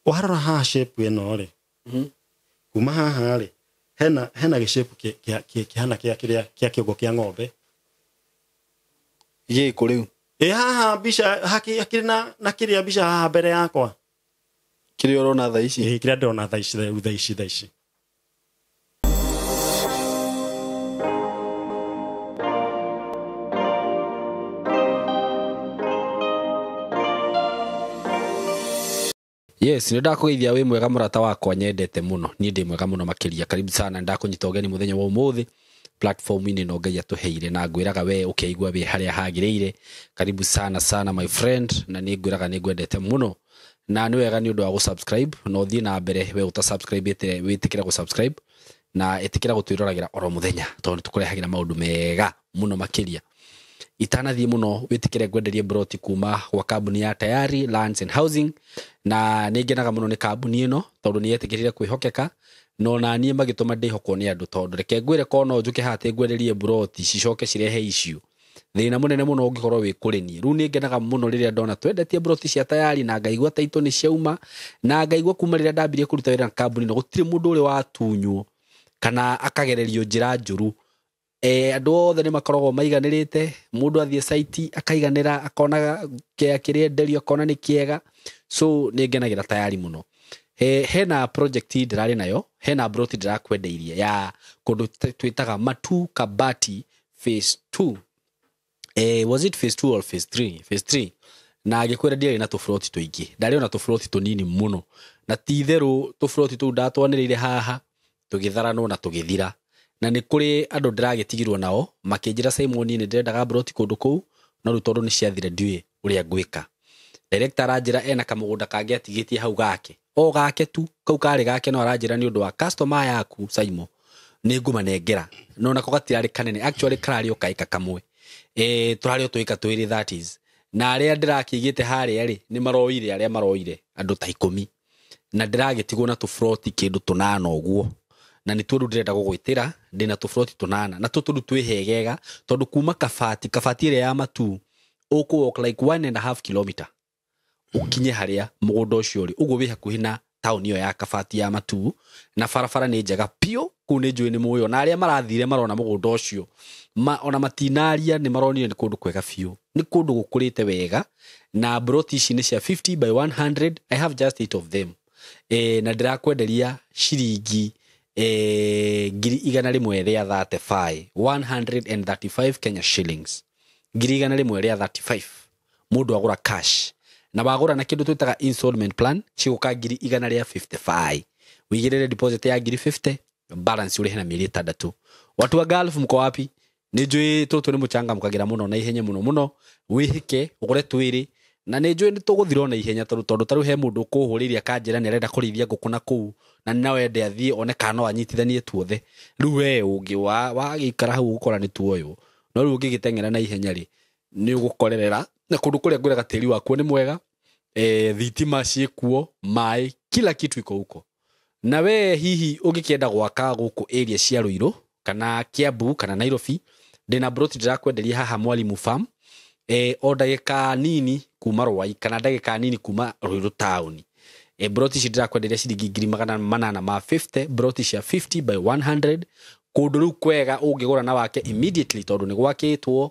Warora haha shape ĩno rĩ, kuma haha rĩ, hena gĩshape kĩhana kĩa kĩrĩa kĩa kĩongo kĩa ng'ombe. Gĩkũ rĩu? Ĩ haha mbica hakĩrĩ na kĩrĩa mbica haha mbere yakwa. Kĩrĩa ũrona thaa ici? Ĩ kĩrĩa ndĩrona thaa ici rĩu thaa ici. Yes, nĩ ndakũgeithia wĩ mwega mũrata wakwa nyendete mũno. Niĩ ndĩ mwega mũno makĩria. Karibu sana, ndakũnyita ũgeni mũthenya wa ũmũthĩ platform-inĩ ĩno Ngai atũheire, na ngwĩraga we ũkeigua wĩ harĩa hagĩrĩire. Karibu sana sana my friend, na nĩ ngwĩraga nĩ ngwendete mũno, na nĩ wega nĩ ũndũ wa gũsubscribe na ũthiĩ na mbere. We ũtasubscribe wĩtĩkĩre gũsubscribe na ĩtĩkĩra gũtwĩroragĩra oro mũthenya, tondũ nĩ tũkũrehagĩra maũndũ mega mũno makĩria. Itanathiĩ mũno, wĩtĩkĩre ngwenderie broti kuma gwa kambuni ya Tayari Lands and Housing. Na nĩ ngenaga mũno nĩ kambuni ĩno tondũ nĩ yetĩkĩrire kwĩhokeka, na ona niĩ magĩtũma ndĩhokwo nĩ andũ, tondũ reke ngwĩre, korwo no njũke haha atĩ ngwenderie broti cicoke cirehe issue, thĩna mũnene mũno ũngĩkorwo wĩ kũrĩ niĩ. Rĩu nĩ ngenaga mũno rĩrĩa ndona twendetie broti cia Tayari na ngaigua taitũ nĩ ciauma, na ngaigua kuma rĩrĩa ndambirie kũruta wĩra na kambuni ĩno gũtirĩ mũndũ ũrĩ watunywo kana akagererio njĩra njũru. Andũ othe nĩ makoragwo maiganĩrĩte. Mũndũ athiĩ site akaiganĩra, akona kĩa kĩrĩa enderio, akona nĩ kĩega. So nĩ ngenagĩra Tayari mũno. Hena project ndĩrarĩ nayo, hena broti ndĩrakwendeirie ya kũndũ twĩtaga Matu Kabati phase 2. Was it phase 2 or phase 3? Phase 3. Na ngĩkwĩra ndiarĩ na tũburoti tũingĩ, ndarĩ ona tũburoti tũnini mũno, na ti itherũ tũburoti tũu ndatwanĩrĩire haha tũgĩtharanwo na tũgĩthira. Na nĩ kũrĩ andũ ndĩragĩtigirwo nao makĩnjĩra, "Simon, nĩ ndĩrendaga broti kũndũ kũu, no rĩu tondũ nĩ ciathira ndiũĩ ũrĩa ngwĩka." Director aranjĩra ena kamũgũnda kangĩ atigĩtie hau gake, o gake tu, kau karĩ gake, no aranjĩra nĩ ũndũ wa customer yaku Simon nĩ ngũmanengera, no nako gatirarĩ kanene, actually kararĩ o kaĩka kamwe, tũrarĩ o twĩka twĩrĩ, that is. Na arĩa ndĩrakĩigĩte harĩa rĩ, nĩ maroire, arĩa maroire andũ ta 10, na ndĩragĩtigwo na tũburoti kĩndũ tũnana ũguo, na nĩ tuo rĩu ndĩrenda gũgwĩtĩra. Ndĩna tũburoti tũnana, na tũtũ rĩu twĩ hegega tondũ kuma Kabati, Kabati ĩrĩa ya Matu, ũkũ walk like 1.5 kilometer ũkinye harĩa mũgũnda ũcio ũrĩ. Ũguo wĩ hakuhĩ na taũni ĩyo ya Kabati ya Matu, na barabara nĩ njega biũ kũu. Nĩ njũĩ nĩ mũĩ, na arĩa marathire marona mũgũnda ũcio ona matinaria nĩ maronire nĩ kũndũ kwega biũ, nĩ kũndũ gũkũrĩte wega. Na broti ici nĩ cia 50 by 100. I have just eight of them. Na ndĩrakwenderia ciringi 135,000, 135 Kenya shillings, 135,000 mũndũ agũra cash. Na wagũra na kĩndũ twĩtaga installment plan, cigũka 155,000. Wĩigĩrĩre deposit ya 50,000, balance ũrĩhe na mĩeri 6. Watu wa Gulf, mko wapi? Nĩ njũĩ tũtũ nĩ mũcangamũkagĩra mũno na ihenya mũno mũno. Wĩhĩke ũgũre twĩrĩ, na nĩ njũĩ nĩ tũgũthira na ihenya, tondũ tarĩu he mũndũ ũkũhũrĩire akanjĩra nĩ arenda kũrĩithia ngũkũ na kũu, na no ende athiĩ one kana no anyitithanie tuothe. Rĩu we ũngĩ wagĩikara hau ũgũkora nĩ tuoywo, no rĩu ũngĩgĩteng'era na ihenya rĩ, nĩ ũgũkorerera. Na kũndũ kũrĩa ngwĩraga tĩri wakuo nĩ mwega, thitima ciĩkuo, maĩ, kila kitu iko huko. Na we hihi ũngĩkĩenda gwaka gũkũ area cia Ruiru kana Kiambu kana Nairobi, ndĩna broti ndĩrakwenderia haha Mwalimu Farm, o ndagĩka nini kuma Rwai kana ndagĩka nini kuma Ruiru taũni. Broti ici ndĩrakwenderia ciringi 850,000, broti cia 50 by 100, kũndũ rĩu kwega ũngĩgũra na wake immediately tondũ nĩ gwakĩtwo,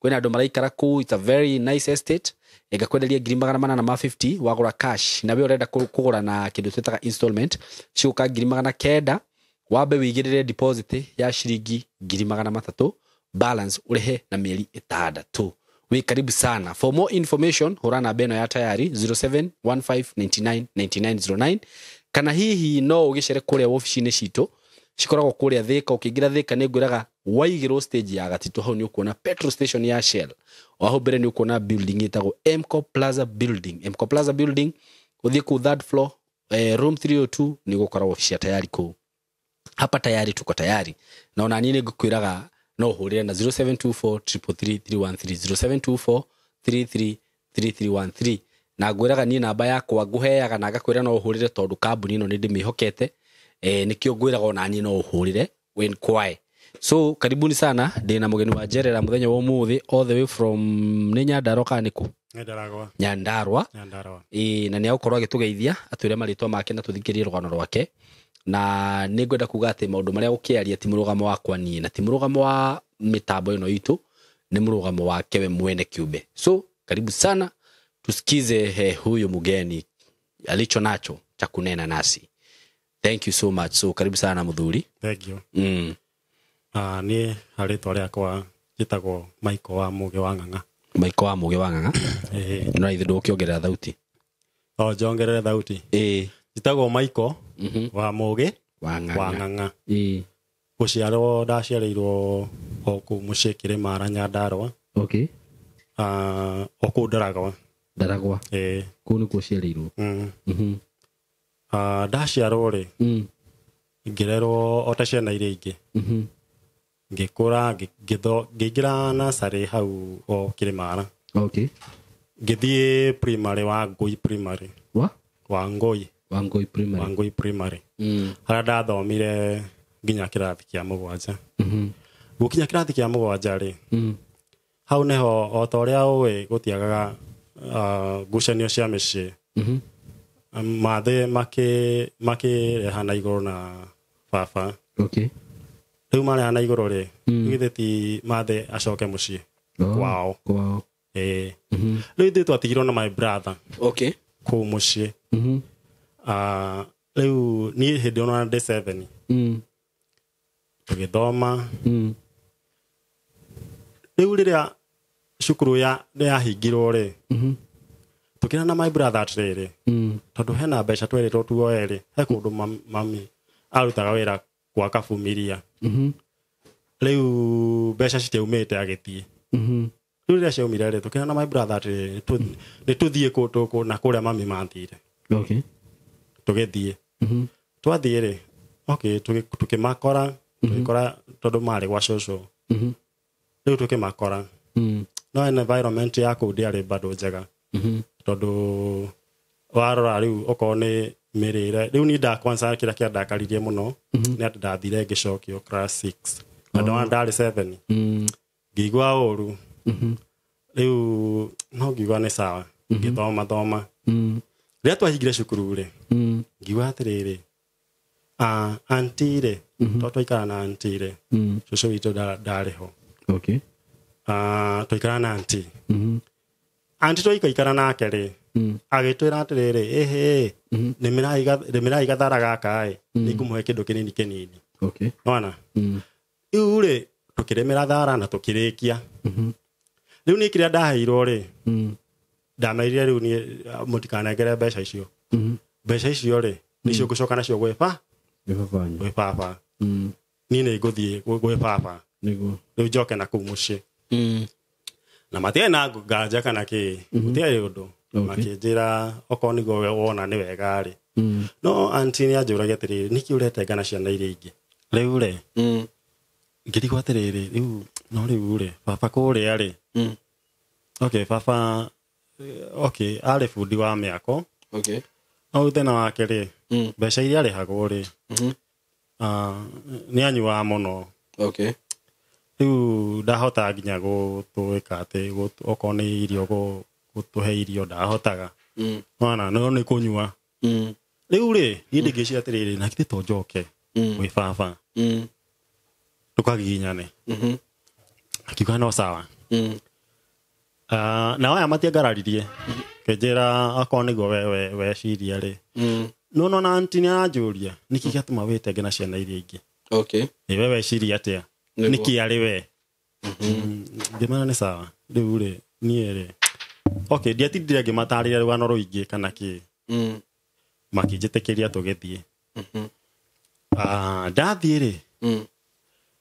kwĩna andũ maraikara kũu. It's a very nice estate. Ngakwenderia 850,000 wagũra cash. Na we ũrenda kũgũra na kĩndũ twĩtaga installment, cigũka 900,000. Wambe wĩigĩrĩre deposit ya ciringi 300,000, balance ũrĩhe na mĩeri 6. Wĩ karibu sana. For more information, hũra namba ĩno ya Tayari, 0715999909, kana hihi no ũgĩcere kũrĩa wobici-inĩ citũ, cikoragwo kũrĩa Thĩka. Ũkĩingĩra Thĩka, nĩ ngwĩraga waigĩrwo stage ya Gatitũ, hau nĩ ũkuona petrol station ya Shell. O hau mbere nĩ ũkuona building ĩtagwo Mco Plaza Building. Mco Plaza Building, ũthiĩ kũu third floor, room 302, nĩ ũgũkora wobici ya Tayari kũu. Hapa tayari tuko tayari, na ona niĩ nĩ ngũkwĩraga no ũhũrĩre na 0724 333 313, 0724 333313. Na ngwĩraga niĩ namba yakwa ngũheaga na ngakwĩra no ũhũrĩre tondũ kambuni ĩno nĩ ndĩmĩhokete. Nĩkĩo ngwĩraga ona niĩ no ũhũrĩre wĩnkwae. So karibuni sana. Ndĩna mũgeni wa njerera mũthenya wa ũmũthĩ, all the way from nĩ Nyandarua kana nĩ kũ? Ndaragwa. Nyandarua. Nyandarua. Ĩ na nĩ agũkorwo agĩtũgeithia, atwĩre marĩtwa make na tũthikĩrie rũgano rwake. Na nĩ ngwenda kuga atĩ maũndũ marĩa gũkĩaria ti mũrũgamo wakwa niĩ na ti mũrũgamo wa mĩtambo ĩno itũ, nĩ mũrũgamo wake we mwene kiumbe. So karibu sana tusikize huyu mgeni alicho nacho cha kunena nasi. Thank you so much. So karibu sana, muthuri. Thank you. Niĩ rĩtwa rĩakwa njĩtagwo Michael wa Mũgĩ wa Ng'ang'a. Maiko wa Mũgĩ wa Ng'ang'a. Ĩĩ. No ithe ndũkĩongerera thauti. O njongerere thauti. Ĩĩ. Njĩtagwo Michael wa Mũgĩ wa wa Ng'ang'a. Ng'ang'a. Ĩĩ. Gũciarwo ndaciarĩirwo o kũu mũciĩ Kĩrĩmara, Nyandarua. O kũu Ndaragwa. Ndaragwa. Ĩĩ. Kũu nĩkuo ũciarĩirwo? Mm. Ndaciarwo rĩ, ngĩrerwo o ta ciana iria ingĩ. Ngĩkũra, ngĩingĩra nursery hau o Kĩrĩmara. Ngĩthiĩ primary wa Ngũi Primary. Wa? Wa Ngũi. Wa Ngũi Primary. Wa Ngũi Primary. Harĩa ndathomire nginya kĩrathi kĩa 7. Gũkinya kĩrathi kĩa 7 rĩ, hau nĩho o ta ũrĩa ũĩ gũtiagaga ngucanio cia mĩciĩ. Mathĩ makĩrehana igũrũ na baba. Rĩu marehana igũrũ rĩ, githĩ ti mathĩ acoke mũciĩ kwao. Kwao. Ĩĩ. Rĩu ithuĩ twatigirwo na my brother kũu mũciĩ. Rĩu niĩ hĩndĩ ĩyo ndĩ 7. Tũgĩthoma. Rĩu rĩrĩa cukuru yahingirwo rĩ, tũkĩra na my brother atĩrĩrĩ, tondũ hena mbeca twerĩtwo tuoe rĩ, he kũndũ mami arutaga wĩra gwa kabumiria. Rĩu mbeca citiaumĩte agĩthiĩ. Rĩu rĩrĩa ciaumire rĩ, tũkĩra na my brother atĩrĩrĩ, nĩ tũthiĩ na kũrĩa mami mathire. Tũgĩthiĩ. Twathiĩ rĩ, okay, tũkĩmakora, tũgĩkora tondũ marĩ gwa cũcũ. Rĩu tũkĩmakora. No environment ya kũu ndĩarĩ bado njega. Tondũ warora rĩu okorwo nĩ mĩrĩre, rĩu niĩ kwanza kĩrĩa kĩandakaririe mũno nĩ atĩ ndathire ngĩcokio class 6. Na ndona ndarĩ 7. Ngĩigua ũru. Rĩu no ngiuga nĩ sawa. Ngĩthoma thoma. Rĩrĩa twahingire cukuru rĩ, ngiuga atĩrĩrĩ, auntie rĩ, tondũ twaikara na auntie rĩ, cũcũ witũ ndarĩ ho. Twaikara na auntie. Auntie twaikaikara nake rĩ, agĩtwĩra atĩrĩrĩ, ĩhĩ, rĩmĩrai gathara gaka ĩ, nĩngũmũhe kĩndũ kĩnini kĩnini. Nĩwona? Rĩu rĩ, tũkĩrĩmĩra thara na tũkĩrĩkia. Rĩu niĩ kĩrĩa ndaheirwo rĩ, ndamerire rĩu niĩ mũtikanengere mbeca icio. Mbeca icio rĩ, nĩcio ngũcoka nacio gwĩ baba. Niĩ nĩ ngũthiĩ gwĩ baba. Rĩu njoke na kũu mũciĩ. Na matiarĩ na nganja kana kĩ, gũtiarĩ ũndũ. Makĩnjĩra okorwo nĩguo we wona nĩ wega rĩ. No auntie nĩ anjũragia atĩrĩrĩ, nĩkĩ ũretenga na ciana iria ingĩ? Rĩu rĩ, ngĩrigwo atĩrĩrĩ, rĩu no rĩu rĩ, baba kũrĩa rĩ. Okay, baba, okay, arĩ bundi wa mĩako. No thĩna wake rĩ, mbeca iria arĩhagwo rĩ, nĩ anyuaga mũno. Rĩu ndahotaga nginya gũtwĩka atĩ okorwo nĩ irio gũtũhe irio ndahotaga. Nĩwona, no nĩ kũnyua. Rĩu rĩ, niĩ ndĩngĩciria atĩrĩrĩ, na githĩ to njoke gwĩ baba. Tũkagiginyane. Akiuga no sawa. Na aya matiangararirie. Kĩnjĩra okorwo nĩguo weciria rĩ. No nona auntie nĩ aranjũria, nĩkĩ gĩatũma wĩtenge na ciana iria ingĩ? Ĩ we weciria atĩa? Nĩkĩ arĩ we? Ngĩmera nĩ sawa. Rĩu rĩ, niĩ rĩ, okay, ndiatindire ngĩmatarĩria rũgano rũingĩ kana kĩ. Makĩnjĩtĩkĩria tũgĩthiĩ. Ndathiĩ rĩ,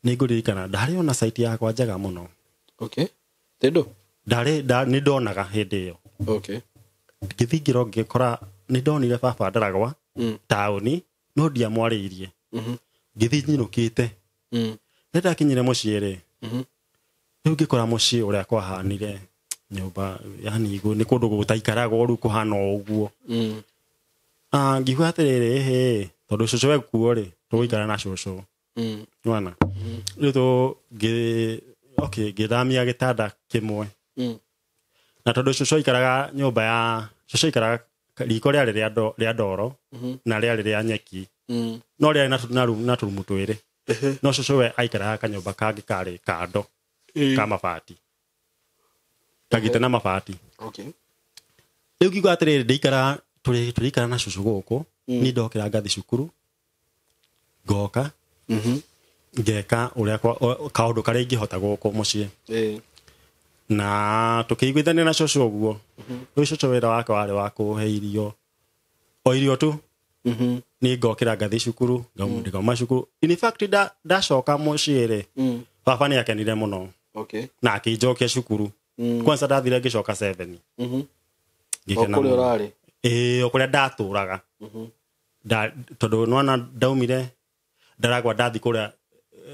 nĩ ngũririkana ndarĩ ona site yakwa njega mũno. Tendo? Ndarĩ, nĩ ndonaga hĩndĩ ĩyo. Ngĩthiĩ ngĩro ngĩkora nĩ ndonire baba Ndaragwa taũni, no ndiamwarĩirie. Ngĩthiĩ nyinũkĩte. Rĩrĩa ndakinyire mũciĩ rĩ, rĩu ngĩkora mũciĩ ũrĩa kwahanire nyũmba, yani nĩ kũndũ gũtaikaragwo rĩu kũhana o ũguo. Ngiuga atĩrĩrĩ, ĩhĩ, tondũ cũcũ we kuo rĩ, tũgũikara na cũcũ. Nĩwona? Rĩu okay, ngĩthamia gĩtanda kĩmwe. Na tondũ cũcũ aikaraga nyũmba ya cũcũ aikaraga riko rĩarĩ rĩa ndoro na rĩarĩ rĩa nyeki. No rĩarĩ na tũrumu twĩrĩ. No cũcũ we aikaraga kanyũmba kangĩ karĩ kando ka mabati. Kagite na mabati. Okay. Rĩu ngiuga atĩrĩrĩ ndĩikara tũrĩikara na cũcũ gũkũ ni ndokĩra ngathi cukuru ngoka ngeka ũrĩa kaũndũ karĩa ingĩhota gũkũ mũciĩ. Na tũkĩiguithania na cũcũ ũguo. Rĩu cũcũ wĩra wake warĩ wa kũhe irio o irio tu. Ni ngokĩra ngathi cukuru ngauma cukuru. In fact ndacoka mũciĩ rĩ baba nĩ akenire mũno. Okay. Na akĩnjokia cukuru. Kwanza ndathire ngĩcoka 7. Ngĩkena mũno. Ũrarĩ? Ĩĩ, o kũrĩa ndatũraga. Tondũ nĩwona ndaumire ndaragwa ndathi kũrĩa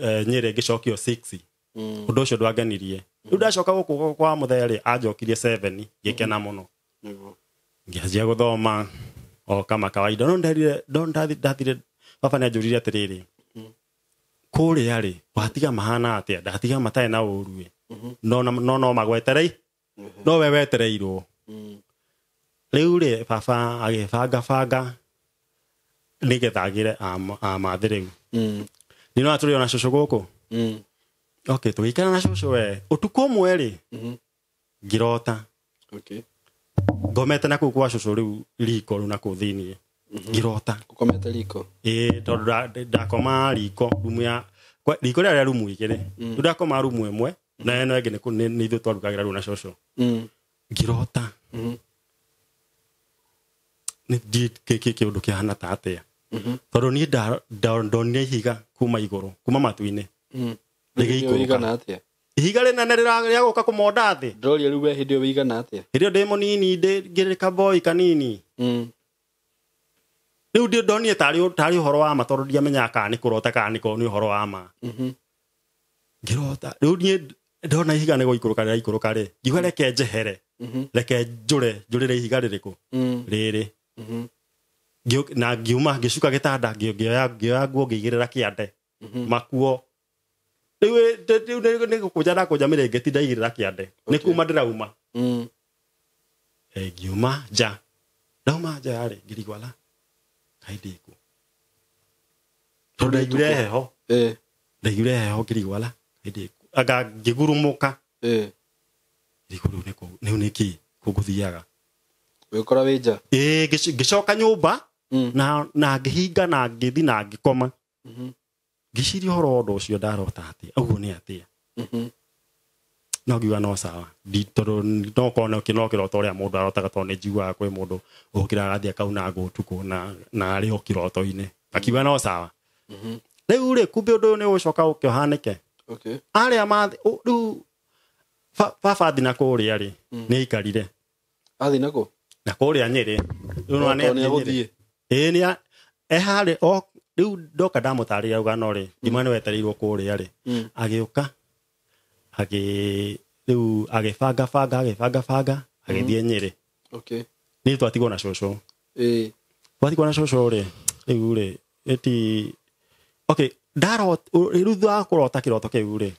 Nyĩrĩ ngĩcokio 6. Ũndũ ũcio ndwangenirie. Rĩu ndacoka gũkũ kwa mũthee rĩ anjokirie 7 ngĩkena mũno. Ngĩanjia gũthoma o kama kawaida. No nderire no ndathire baba nĩ anjũririe atĩrĩrĩ kũrĩa rĩ watiga mahana atĩa ndatiga matarĩ na ũru ĩ no no no magweterei no we wetereirwo. Rĩu rĩ baba agĩbanga banga nĩgetha agĩre amathĩ rĩu. Nĩ no atũrĩ ona cũcũ gũkũ. Okay, tũgĩikara na cũcũ we ũtukũ ũmwe rĩ ngĩrota. Okay. Ngomete na kũu kwa cũcũ rĩu riko rĩu na kũu thĩiniĩ. Ngĩrota. Ũkomete riko? Ĩĩ, tondũ ndakoma riko rumu ya riko rĩarĩ rumu igĩrĩ. Rĩu ndakoma rumu ĩmwe na ĩno ĩngĩ nĩ ithuĩ twarugagĩra rĩu na cũcũ. Ngĩrota. Nĩ ndiĩ kĩũndũ kĩhana ta atĩa. Tondũ niĩ ndonire ihiga kuma igũrũ kuma matu-inĩ. Rĩgĩikũrũka. Ihiga rĩnene rĩagũka kũmonda thĩ. Ndĩroria rĩu we hĩndĩ ĩyo wĩigana atĩa? Hĩndĩ ĩyo ndĩ mũnini ngĩrĩ kaboi kanini. Rĩu ndonire tarĩ ũhoro wa ma tondũ ndiamenyaga kana nĩ kũrota kana nĩ ũhoro wa ma. Ngĩrota. Rĩu niĩ ndona ihiga nĩ gũikũrũka rĩraikũrũka rĩ ngiuga reke njehere reke njũrĩre ihiga rĩrĩkũ rĩrĩ. Na ngiuma ngĩcuka gĩtanda ngĩoya nguo ngĩigĩrĩra kĩande makuo. Rĩu nĩ gũkũnja ndakũnja mĩrĩngĩti ndaigĩrĩra kĩande nĩ kuma ndĩrauma. Ngiuma nja ndauma nja rĩ ngĩrigwo ala kaĩ ndĩ kũ tondũ ndaiguire heho. Ndaiguire heho ngĩrigwo ala kaĩ ndĩ kũ anga ngĩgurumũka. Ngĩrigwo rĩu nĩ kĩ kũngũthiaga. Wĩkora wĩ nja? Ĩĩ, ngĩcoka nyũmba na ngĩhinga na ngĩthi na ngĩkoma. Ngĩciria ũhoro wa ũndũ ũcio ndarota atĩa ũguo nĩ atĩa. No ngiuga no sawa tondũ no korwo no kĩroto ũrĩa mũndũ arotaga tondũ nĩ njiguaga kwĩ mũndũ ũkĩraga agathiĩ akauna ngũ ũtukũ na arĩ o kĩroto-inĩ akiuga no sawa. Rĩu rĩ kumbe ũndũ ũyũ nĩ ũgũcoka ũke ũhanĩke. Arĩa rĩu baba athi na kũrĩa rĩ nĩ aikarire. Athi na kũ? Na kũrĩa Nyĩrĩ. Rĩu nĩ athiĩ Nyĩrĩ. Ĩĩ nĩ eharĩ o rĩu ndoka ndamũtarĩria rũgano rĩ ngĩmwĩra nĩ wetereirwo kũrĩa rĩ agĩũka rĩu agĩbanga banga agĩbanga banga agĩthiĩ Nyĩrĩ. Okay. Niĩ twatigwo na cũcũ. Twatigwo na cũcũ rĩ rĩu rĩ ĩti okay ndarota rĩu thutha wa kũrota kĩroto kĩu rĩ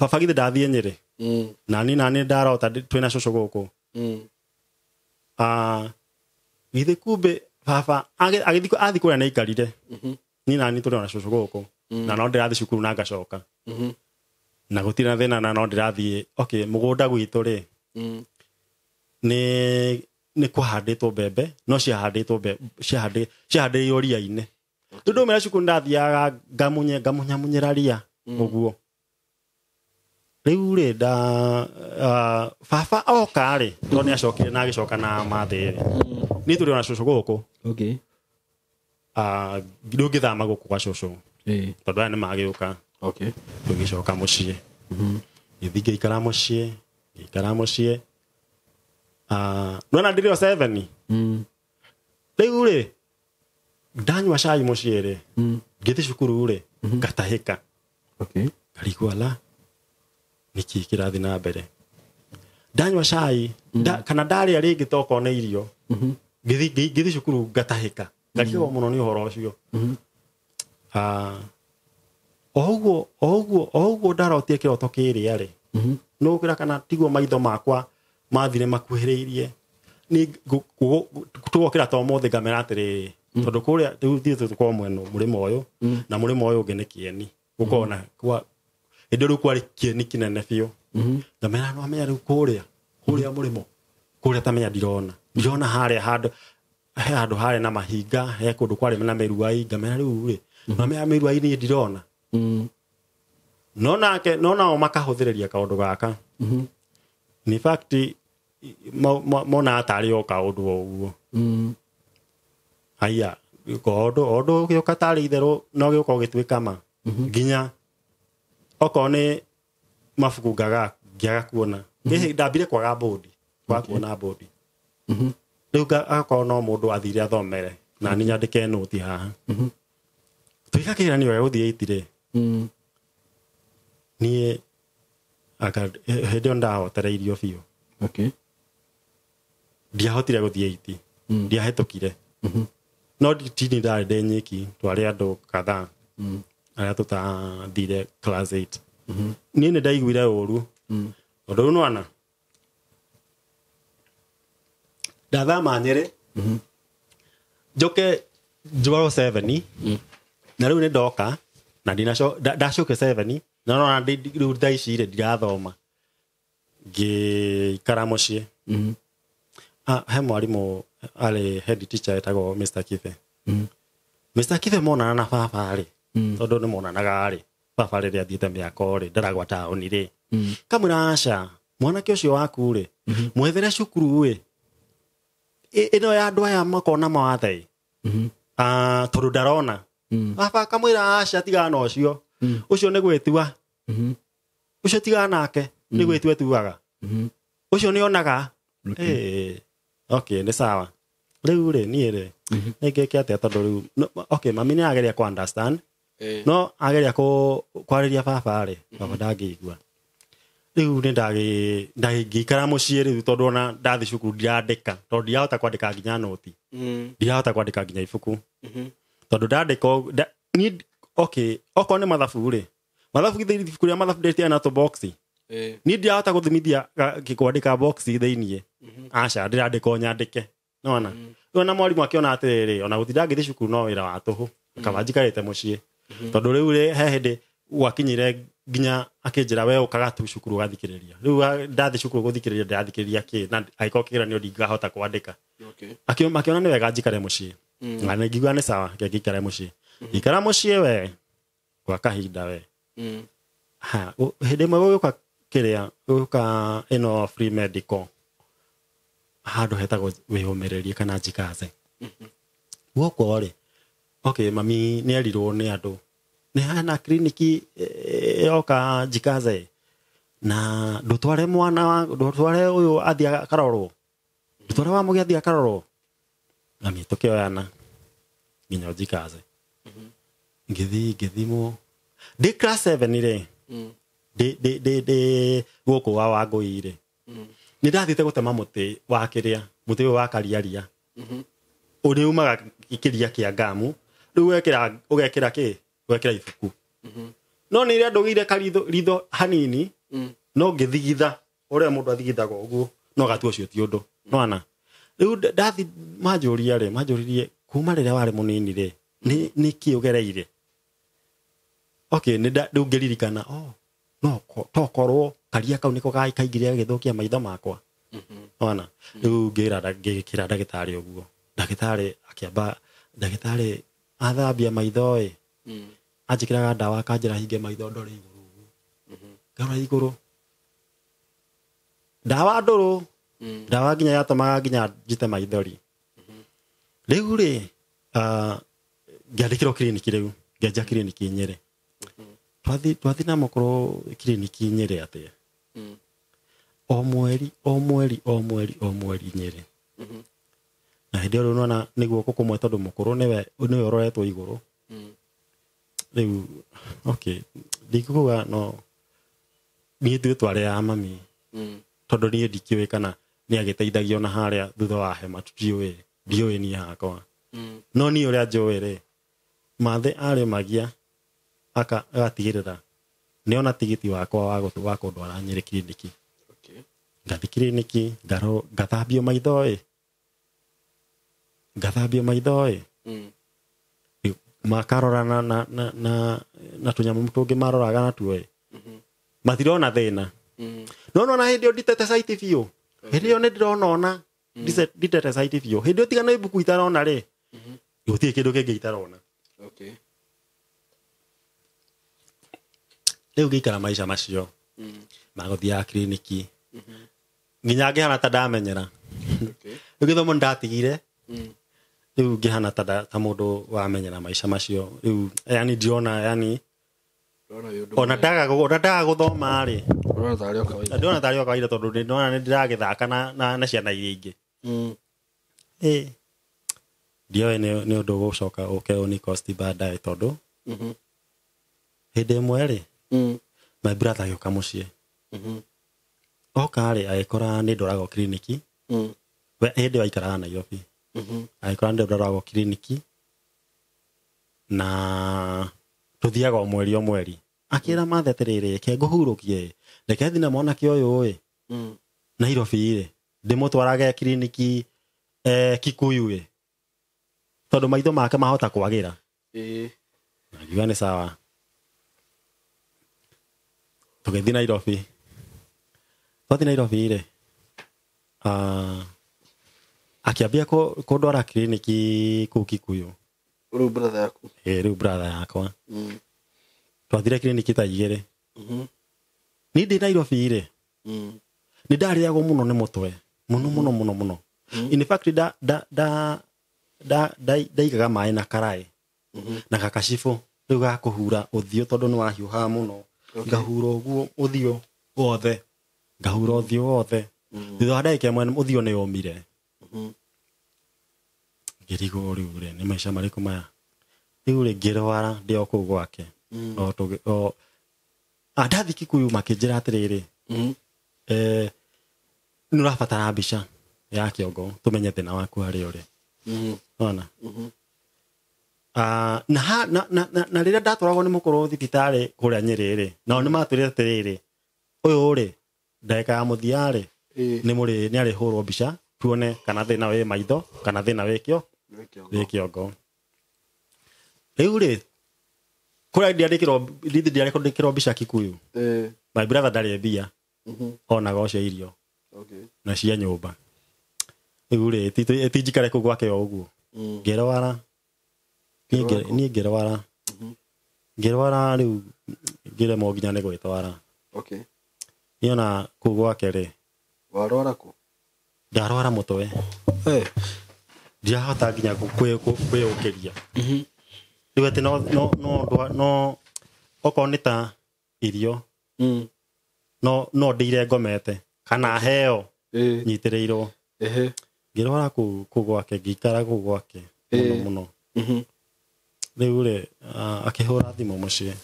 baba githĩ ndathiĩ Nyĩrĩ nani nani ndarota twĩna cũcũ gũkũ. Githĩ kumbe baba agĩthiĩ athi kũrĩa nĩ aikarire. Niĩ nani tũrĩ ona cũcũ gũkũ na no ndĩrathiĩ cukuru na ngacoka. Na gũtirĩ na thĩna na no ndĩrathiĩ okay mũgũnda gwitũ rĩ nĩ kũhandĩtwo mbembe no ciahandĩtwo ciahandĩirwo ria-inĩ. Rĩu ndaumĩra cukuru ndathiaga ngamunyamunyĩra ria ũguo. Rĩu rĩ baba oka rĩ tondũ nĩ acokire na agĩcoka na mathĩ rĩ niĩ tũrĩ ona cũcũ gũkũ. Okay. Rĩu ngĩthama gũkũ gwa cũcũ tondũ aya nĩ magĩũka. Okay. Tũgĩcoka mũciĩ. Ngĩthiĩ ngĩikara mũciĩ ngĩikara mũciĩ. Nĩwona ndĩrĩ o 7. Rĩu rĩ ndanyua cai mũciĩ rĩ ngĩthiĩ cukuru rĩ ngatahĩka. Okay. Ngarigwo ala nĩkĩ kĩrathiĩ na mbere. Ndanyua cai kana ndarĩa rĩngĩ tokorwo nĩ irio ngĩthiĩ cukuru ngatahĩka ngarigwo mũno nĩ ũhoro ũcio. O ũguo ndarotire kĩroto kĩrĩa rĩ No gũkĩra kana tiguo maitho makwa mathire makuhĩrĩirie. Ni tũgokĩra to mothe ngamera atĩrĩrĩ tondũ kũrĩa rĩu thiĩ tũkorwo mwena mũrĩmo ũyũ na mũrĩmo ũyũ ũngĩ nĩ kĩeni gũkorwo na kwa hĩndĩ rĩu kwarĩ kĩeni kĩnene biũ. Ngamera no amenya rĩu kũrĩa mũrĩmo kũrĩa tamenya ndirona harĩa handũ he handũ harĩ na mahinga he kũndũ kwarĩ na mĩruai ngamera rĩu rĩ no amenya mĩruai niĩ ndirona. No nake no nao makahũthĩrĩria kaũndũ gaka. In fact mona tarĩ o kaũndũ o ũguo. Haya kaũndũ ũndũ gĩũka tarĩ itherũ no gĩũka ũgĩtuĩka ma nginya okorwo nĩ mabuku ngaga ngĩaga kuona. Ndambire kwaga bodi kwaga kuona bodi. Rĩu agakorwo no mũndũ athire athomere na niĩ nyandĩke nũti haha. Twĩka kĩgeranio gĩa gũthiĩ 8 rĩ niĩ hĩndĩ ĩyo ndahotereirio biũ. Okay. Ndiahotire gũthiĩ 8 ndiahĩtũkire. No tini ndarĩ ndĩ nyiki twarĩ andũ kadhaa arĩa tũtathire class 8. Niĩ nĩ ndaiguire ũru tondũ rĩu nĩwona ndathama Nyĩrĩ njoke njwarwo 7 na rĩu nĩ ndoka na ndacoke 7 na nona rĩu thaa ici rĩ ndirathoma ngĩikara mũciĩ. He mwarimũ arĩ head teacher etagwo Mr. Kibe. Mr. Kibe monana na baba rĩ tondũ nĩ monanaga rĩ baba rĩrĩa athiĩte mĩako rĩ ndaragwa taũni rĩ kamwĩra aca mwanake ũcio waku rĩ mwethere cukuru ĩ ĩno ya andũ aya makona mawathe tondũ ndarona. Baba akamwĩra aca tigana na ũcio ũcio nĩ gwĩtua ũcio tigana nake nĩ gwĩtua tuaga ũcio nĩ onaga. Okay nĩ sawa rĩu rĩ niĩ rĩ nĩngĩke atĩa tondũ rĩu okay mami nĩ ageria kũ understand no ageria kwarĩria baba rĩ baba ndangĩigua. Rĩu nĩ ndagĩikara mũciĩ rĩu tondũ ona ndathi cukuru ndirandĩka tondũ ndirahota kwandĩka nginya noti ndirahota kwandĩka nginya ibuku tondũ ndandĩka niĩ okay okorwo nĩ mathabu rĩ mathabu githĩ ibuku rĩa mathabu ndĩrĩa na tũboxi niĩ ndirahota gũthimithia kwandĩka boxi thĩiniĩ aca ndĩrandĩka o nyandĩke nĩwona. Rĩu ona mwarimũ akĩona atĩrĩrĩ ona gũtinda ngĩthiĩ cukuru no wĩra wa tũhũ kaba njikarĩte mũciĩ tondũ rĩu rĩ he hĩndĩ gwakinyire nginya akĩnjĩra we ũkaga tu cukuru ũgathikĩrĩria. Rĩu ndathi cukuru gũthikĩrĩria ndĩrathikĩrĩria kĩ na angĩkorwo kĩgeranio ndingahota kwandĩka. Akĩona nĩ wega njikare mũciĩ na ngĩigua nĩ sawa reke ngĩikare mũciĩ. Ikara mũciĩ we kwa kahinda we. Hĩndĩ ĩmwe gũgĩũka kĩrĩa gũgĩũka ĩno free medical handũ hetagwo wĩyũmĩrĩrie kana njikaze. Guoko rĩ okay mami nĩ erirwo nĩ andũ nĩ hena kliniki yoka njikaze na ndũtware mwana ndũtware ũyũ athiĩ akarorwo ndũtware wa mũgĩ athiĩ akarorwo. Mami tũkĩoyana nginya njikaze ngĩthiĩ ngĩthimwo ndĩ class 7 rĩ ndĩ gũkũ wa Wangũi rĩ nĩ ndathiĩte gũtema mũtĩ wa kĩrĩa mũtĩ ũyũ wa kariaria ũrĩa umaga kĩria kĩa ngamu rĩu ũgekĩra kĩ ũgekĩra ibuku no nĩ rĩrĩa ndũgĩire karitho hanini no ngĩthigitha ũrĩa mũndũ athigithaga ũguo no gatua ũcio ti ũndũ nĩwona. Rĩu ndathi manjũria rĩ manjũririe kuma rĩrĩa warĩ mũnini rĩ nĩ kĩ ũgereire. Okay nĩ rĩu ngĩririkana no tokorwo karia kau nĩko kaingĩrire gagĩthũkia maitho makwa nĩwona. Rĩu ngĩkĩra ndagĩtarĩ ũguo ndagĩtarĩ akĩamba ndagĩtarĩ athambia maitho ĩ anjĩkĩraga ndawa akanjĩra hinge maitho ndore igũrũ ũguo ngarora igũrũ ndawa ndũrũ ndawa nginya yatũmaga nginya njite maithori. Rĩu rĩ ngĩandĩkĩrwo kiriniki rĩu ngĩanjia kiriniki Nyĩrĩ. Twathi na mũkũrũ kiriniki Nyĩrĩ atĩa o mweri o mweri o mweri o mweri Nyĩrĩ. Na hĩndĩ ĩyo rĩu nĩwona nĩ guoko kũmwe tondũ mũkũrũ nĩwe ũroretwo igũrũ. Rĩu okay ndikuga no niĩ ithuĩ twarĩ a mami tondũ niĩ ndikĩũĩ kana nĩ agĩteithagio na harĩa thutha wa hema tũtiũĩ ndiũĩ niĩ hakwa. No niĩ ũrĩa njũĩ rĩ Mathe arĩmagia agatigĩrĩra Nĩona tigiti wakwa wa kũndwara Nyĩrĩ kiriniki. Okay. Ngathi kiriniki, ngathambio maitho ĩ. Ngathambio maitho ĩ. Makarora na tũnyamũ tũngĩ maroraga natuo ĩ. Matirona thĩna. No nona hĩndĩ ĩyo nditete site biũ. Hĩndĩ ĩyo nĩ ndĩrona ona nditete site biũ. Hĩndĩ ĩyo tiga no ibuku itarona rĩ. Gũtirĩ kĩndũ kĩngĩ itarona. Okay. Rĩu ngĩikara maica macio. Magũthiaga kiriniki. Nginya ngĩhana ta ndamenyera. Okay. Rĩu gĩthomo nĩndatigire. Rĩu ngĩhana ta mũndũ wamenyera maica macio. Rĩu yani ndiona yani ona ndaga gũthoma rĩ. Ũrona tarĩ o kawaida. Ndĩrona tarĩ o kawaida tondũ ndĩrona nĩ ndĩragĩthaka na ciana iria ingĩ. Ndioĩ nĩ ũndũ ũgũcoka ũke ũnikosti baadaye tondũ hĩndĩ ĩmwe rĩ my brother agĩũka mũciĩ. Oka rĩ agĩkora nĩ ndwaragwo kiriniki. We hĩndĩ ĩyo aikaraga Nairobi. Agĩkora nĩ ndwaragwo kiriniki na tũthiaga o mweri o mweri. Akĩra mathe atĩrĩrĩ, reke ngũhurũkie, reke thiĩ na mwanake ũyũ ĩ Nairobi rĩ, ndĩmũtwarage kiriniki Kikuyu ĩ, tondũ maitho make mahota kwagĩra. Na ngiuga nĩ sawa. Tũgĩthiĩ Nairobi. Twathiĩ Nairobi rĩ, akĩambia kũndwara kiriniki kũu Kikuyu. Rĩu brother yaku? Ĩ, rĩu brother yakwa. Twathire kiriniki ta igĩrĩ. Niĩ ndĩ Nairobi rĩ, nĩ ndarĩagwo mũno nĩ mũtwe. Mũno mũno mũno mũno. In fact ndaigaga maĩ na karaĩ. Na gakacibũ rĩu ga kũhura ũthiũ tondũ nĩ wahiũhaga mũno. Ngahura ũguo ũthiũ wothe. Ngahura ũthiũ wothe. Thutha wa ndagĩka ĩmwe ũthiũ nĩ ũmire. Ngĩrigwo rĩu rĩ, nĩ maica marĩkũ maya? Rĩu rĩ, ngĩrwara ndĩ o kũu gwake. Ndathiĩ Kikuyu makĩnjĩra atĩrĩrĩ, nĩ ũrabatara mbica ya kĩongo tũmenye thĩna waku harĩa ũrĩ. Ona? Na rĩrĩa ndatwaragwo nĩ mũkũrũ thibitarĩ kũrĩa Nyĩrĩ rĩ, nao nĩ matwĩrire atĩrĩrĩ, ũyũ rĩ, ndagĩka ya mũthia rĩ, nĩ arĩhũrwo mbica tuone kana thĩna wĩ maitho kana thĩna wĩ kĩongo. Rĩu rĩ, kũrĩa ndiandĩkĩrwo mbica Kikuyu. My brother ndarĩ mbia. Onaga o cia irio. Na cia nyũmba. Rĩu rĩ, ti njikare kũu gwake o ũguo. Ngĩrwara. Niĩ ngĩrwara. Ngĩrwara rĩu ngĩremwo nginya nĩ gwĩtwara. Okay. Niĩ ona kũu gwake rĩ. Warwara kũ? Ndarwara mũtwe. Ndirahota nginya kwĩyũkĩria. Rĩu atĩ no okorwo nĩ ta irio, no ndĩire ngomete kana heo nyitĩrĩirwo. Ngĩrwara kũu gwake, ngĩikara kũu gwake mũno mũno. Rĩu rĩ, akĩhũra thimũ mũciĩ.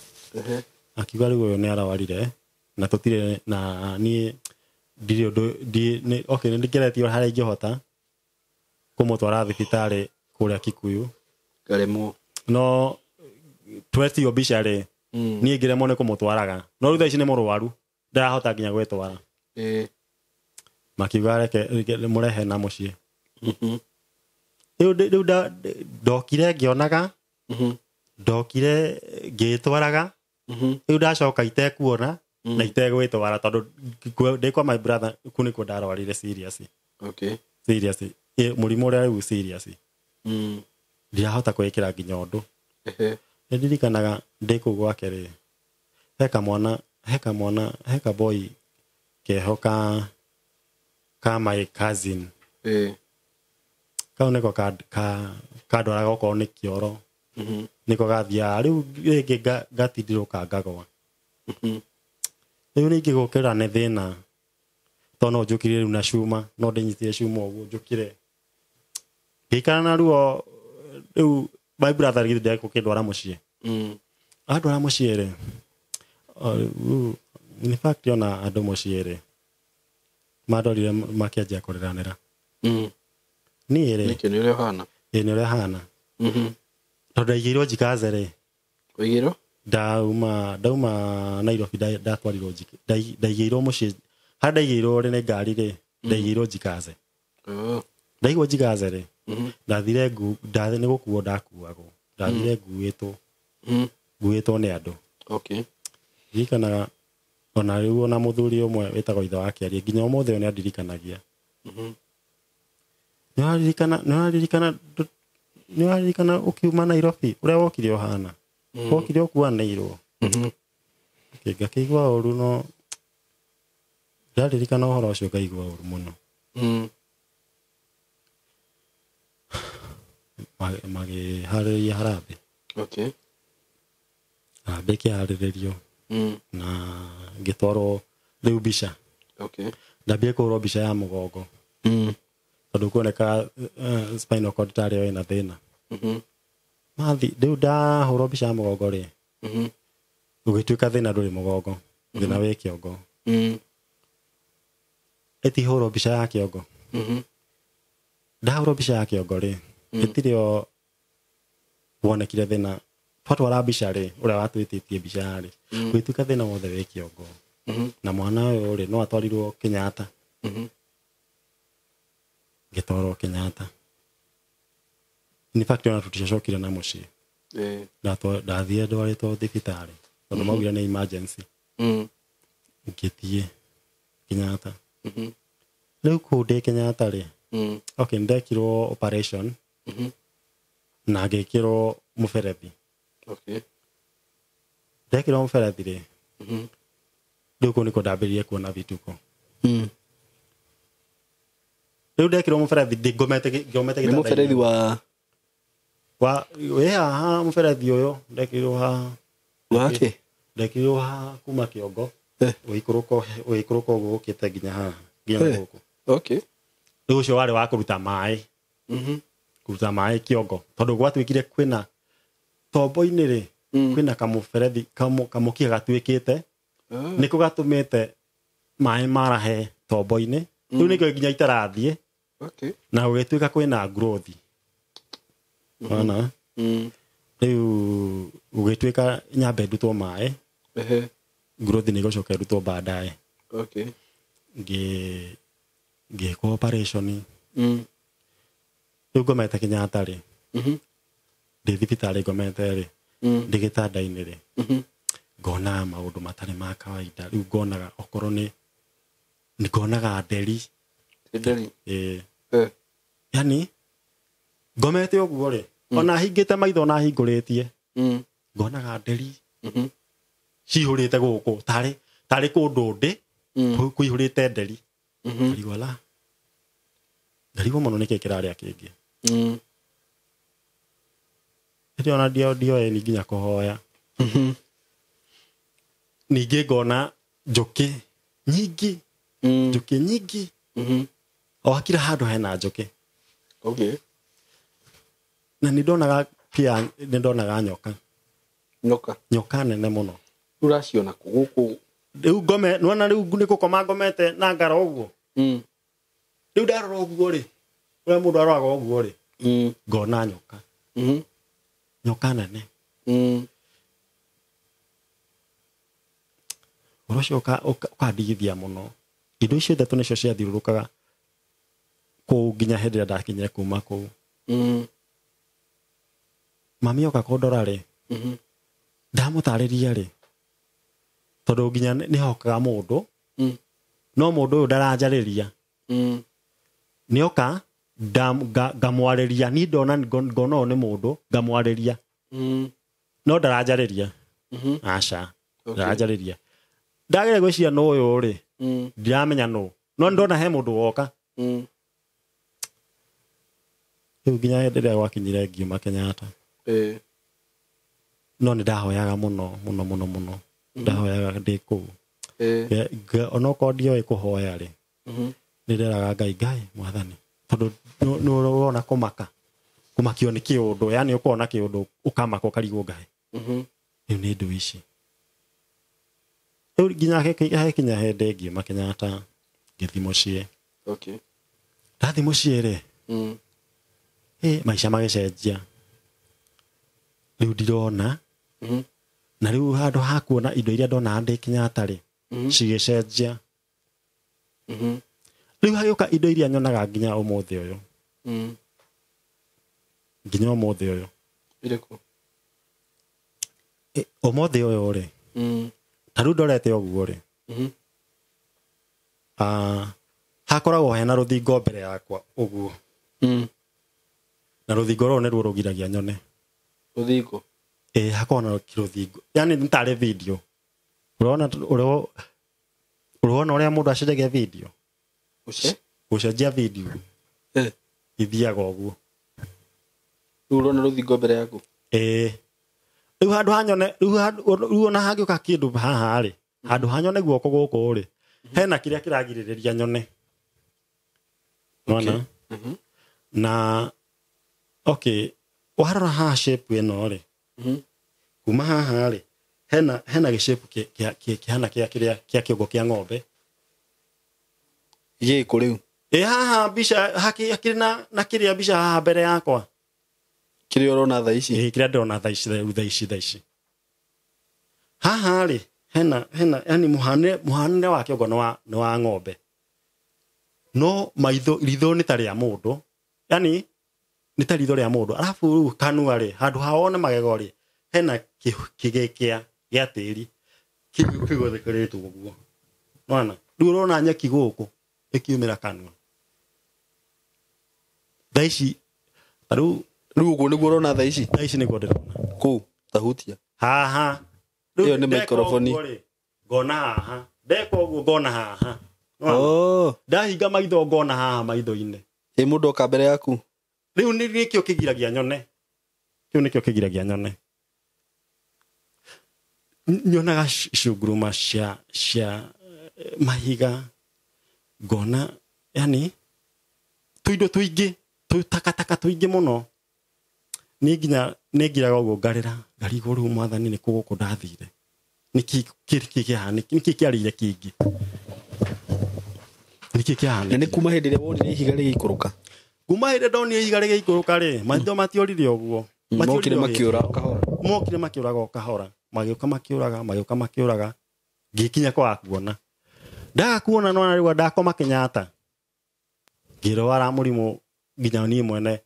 Akiuga rĩu ũyũ nĩ arwarire na tũtirĩ na niĩ ndirĩ ũndũ, okay, nĩ ndĩgeretie harĩa ingĩhota kũmũtwara thibitarĩ kũrĩa Kikuyu. Ngaremwo. No twetio mbica rĩ, niĩ ngĩremwo nĩ kũmũtwaraga. No rĩu thaa ici nĩ mũrwaru, ndarahota nginya gwĩtwara. Makiuga reke mũrehe na mũciĩ. Rĩu ndokire ngĩonaga, ndokire ngĩtwaraga, rĩu ndacoka itekuona na itegwĩtwara tondũ ndĩ kwa my brother kũu nĩkuo ndarwarire serious. Okay. Serious. Mũrimũ ũrĩa rĩu serious. Ndirahota kwĩkĩra nginya ũndũ. Nĩ ndirikanaga ndĩ kũu gwake rĩ, he kaboi keho ka my cousin. Kau nĩko kandwaraga okorwo nĩ kĩoro. Nĩko gathiaga rĩu rĩngĩ ngatindirũka ngagwa. Rĩu ningĩ gũkĩra nĩ thĩna tondũ no njũkire rĩu na cuma, no ndĩnyitire cuma ũguo njũkire. Ngĩikara na ruo rĩu my brother githĩ ndekũkĩndwara mũciĩ. Andwara mũciĩ rĩ, in fact ona andũ mũciĩ rĩ, mandorire makĩanjia kũrĩranĩra. Niĩ rĩ, Nĩkĩ nĩ ũrĩa ũhana? Ĩĩ nĩ ũrĩa hana. Tondũ ndaigĩirwo njikaze rĩ. Waigĩirwo? Ndauma Nairobi ndatwarirwo ndaigĩirwo mũciĩ harĩa ndaigĩirwo rĩ nĩ ngari rĩ ndaigĩirwo Njikaze. Ndaigwo Njikaze rĩ ndathire nĩ gũkuo ndakuagwo ndathire nguĩtwo nguĩtwo nĩ andũ. Okay. Ndirikanaga ona rĩu ona mũthuri ũmwe wĩtagwo ithe wa Kĩarie nginya ũmũthĩ ũyũ nĩandirikanagia. Nĩũraririkana ũkiuma Nairobi ũrĩa wokire ũhana wokire ũkuanĩirwo. Ngakĩigua ũru no ndaririkana ũhoro ũcio ngaigua ũru mũno. Makĩharĩria harambee. Okay. Harambee ĩkĩharĩrĩrio na ngĩtwarwo rĩu mbica. Okay. Ndambire kũhũrwo mbica ya mũgongo tondũ kuoneka spinal cord tarĩ ĩna thĩna. Mathi rĩu ndahũrwo mbica ya mũgongo rĩ ũgĩtuĩka thĩna ndũrĩ mũgongo thĩna wĩ kĩongo. Ĩtihũrwo mbica ya kĩongo. Ndahũrwo mbica ya kĩongo rĩ ĩtirĩ o wonekire thĩna twatwara mbica rĩ ũrĩa watwĩtĩtie mbica rĩ gũgĩtuĩka thĩna wothe wĩ kĩongo. Na mwana ũyũ rĩ no atwarirwo Kenyatta. Ngĩtwarwo Kenyatta. In fact ona tũtiacokire na mũciĩ. Ndathire ndwarĩtwo thibitarĩ tondũ maugire nĩ emergency. Ngĩthiĩ Kenyatta. Rĩu kũu ndĩ Kenyatta rĩ okay ndekirwo operation na ngĩkĩrwo mũberethi. Okay. Ndekĩrwo mũberethi rĩ rĩu kũu nĩkuo ndambĩrĩirie kuona vituko. Rĩu ndekĩrwo mũberethi ngomete Nĩ mũberethi wa wĩ haha mũberethi ũyũ ndekĩrirwo haha. Wake? Ndekĩrirwo haha kuma kĩongo ũgĩikũrũka ũguo ũkĩte nginya haha nginya gũkũ. Okay. Rĩu ũcio warĩ wa kũruta maĩ. Kũruta maĩ kĩongo tondũ gwatuĩkire kwĩna tombo-inĩ rĩ kwĩna kamũberethi kamũkiha gatuĩkĩte nĩko gatũmĩte maĩ marahe tombo-inĩ rĩu nĩkĩo nginya itarathiĩ. Okay. Na gũgĩtuĩka kwĩna growth. Ona rĩu gũgĩtuĩka nyambe ndutwo maĩ growth nĩ ĩgũcoka ĩrutwo baadaye. Okay. Ngĩkwo operation. Rĩu ngomete Kenyatta rĩ ndĩ thibitarĩ ngomete rĩ ndĩ gĩtanda-inĩ rĩ ngonaga maũndũ matarĩ ma kawaida. Rĩu ngonaga okorwo nĩ ngonaga nderi. Nderi. Yani ngomete ũguo rĩ ona hingĩte maitho ona hingũrĩtie ngonaga nderi cihũrĩte gũkũ tarĩ kũndũ ndĩ kũihũrĩte nderi. Ngarigwo la ngarigwo mũno nĩkĩ kĩrarĩa kĩngĩ. Rĩrĩa ona ndioĩ ni nginya kũhoya. Ningĩ ngona njũkĩ nyingĩ. Njũkĩ nyingĩ. O kila handũ hena njũkĩ. Okay. Na nĩ ndonaga pia nĩ ndonaga nyoka. Nyoka. Nyoka nene mũno. Ũraciona kũ gũkũ? Rĩu ngome nĩwona rĩu nĩ gũkoma ngomete na ngara ũguo. Rĩu ndarora ũguo rĩ ũrĩa mũndũ aroraga ũguo rĩ ngona nyoka. Nyoka nene. Ũhoro ũcio ũkandigithia mũno. Indo icio ithatũ nĩcio ciathiũrũrũkaga kũu nginya hĩndĩ ĩrĩa ndakinyire kuma kũu. Mami oka kũndora rĩ ndamũtarĩria rĩ tondũ nginya nĩhokaga mũndũ no mũndũ ũyũ ndaranjarĩria. Nĩoka ngamwarĩria niĩ ndona ngona ũyũ nĩ mũndũ ngamwarĩria no ndaranjarĩria. Aca ndaranjarĩria. Ndagere gwĩciria nũ ũyũ rĩ ndiramenya nũ no ndona he mũndũ woka. Rĩu nginya hĩndĩ ĩrĩa gwakinyire ngiuma Kenyatta. No nĩ ndahoyaga mũno mũno mũno mũno. Ndahoyaga ndĩ kũu. Onokorwo ndioĩ kũhoya rĩ nĩ nderaga Ngai Ngai mwathani tondũ nĩ ũrona kũmaka kũmakio nĩ kĩũndũ yani ũkona kĩũndũ ũkamaka ũkarigwo Ngai rĩu nĩ ndũ ici. Rĩu nginya hekinya hĩndĩ ngiuma Kenyatta ngĩthiĩ mũciĩ. Okay. Ndathiĩ mũciĩ rĩ maica magĩcenjia. Rĩu ndirona Na rĩu handũ ha kuona indo iria ndonaga ndĩ Kenyatta rĩ, cigĩcenjia. Rĩu hagĩũka indo iria nyonaga nginya ũmũthĩ ũyũ. Nginya ũmũthĩ ũyũ. Irĩkũ? Ũmũthĩ ũyũ rĩ, ta rĩu ndorete ũguo rĩ, hakoragwo hena rũthingo mbere yakwa ũguo. Na rũthingo rũrũ nĩruo rũgiragia nyone. Rũthingo? Ĩĩ, hakoragwo na rũthingo. Yaani nĩ tarĩ video. Ũrona ũrĩa mũndũ acenjagia video? Gũcenjia video. Ithiaga ũguo. Rĩu ũrona rũthingo mbere yaku? Ĩĩ. Rĩu handũ ha nyone, rĩu ona hangĩũka kĩndũ haha rĩ, handũ ha nyone guoko gũkũ rĩ, hena kĩrĩa kĩragirĩrĩria nyone. Nĩwona? Na okay, warora haha shape ĩno rĩ, kuma haha rĩ, hena gĩshape kĩhana kĩa kĩrĩa kĩa kĩongo kĩa ng'ombe. Gĩkũ rĩu? Ĩ haha mbica hakĩrĩ na kĩrĩa mbica haha mbere yakwa. Kĩrĩa ũrona thaa ici? Ĩ, kĩrĩa ndĩrona thaa ici, rĩu thaa ici. Haha rĩ, hena yani mũhanĩre wa kĩongo nĩ wa ng'ombe. No maitho, ritho nĩ ta rĩa mũndũ. Yani nĩ ta ritho rĩa mũndũ. Arabu rĩu kanua rĩ, handũ ha wone magego rĩ, hena kĩgĩkĩa gĩa tĩri kĩu kĩgũthĩkĩrĩtwo ũguo. Nĩwona? Rĩu ũrona nyeki gũkũ ĩkiumĩra kanua. Thaa ici, ta rĩu Rĩu ũguo nĩguo ũrona thaa ici? Thaa ici nĩguo ndĩrona. Kũu, tahutia. Haha. Ĩyo nĩ microphone. Ngona haha. Ndeka ũguo ngona haha. Ndahinga maitho ngona haha maitho-inĩ. Ĩ mũndũ oka mbere yaku? Rĩu nĩkĩo kĩgiragia nyone. Kĩu nĩkĩo kĩgiragia nyone. Nyonaga cunguruma cia mahiga, ngona yani tũindo tũingĩ, tũtakataka tũingĩ mũno. Niĩ nginya nĩngiraga ũguo ngarĩra, ngarigwo rĩu mwathani nĩ kũ gũkũ ndathire. Nĩkĩ kĩahanĩkire? Nĩkĩ kĩarĩire kĩngĩ? Nĩkĩ kĩahanĩkire? Na nĩ kuma hĩndĩ ĩrĩa wonire ihiga rĩgĩikũrũka? Kuma hĩndĩ ndonire ihiga rĩgĩikũrũka rĩ, maitho matiorire ũguo. Mokire makĩũra o kahora. Mokire makĩũraga o kahora. Magĩũka makĩũraga, magĩũka makĩũraga. Ngĩkinya kwaga kuona. Ndaga kuona nona rĩu ndakoma Kenyatta. Ngĩrwara mũrimũ nginya niĩ mwene.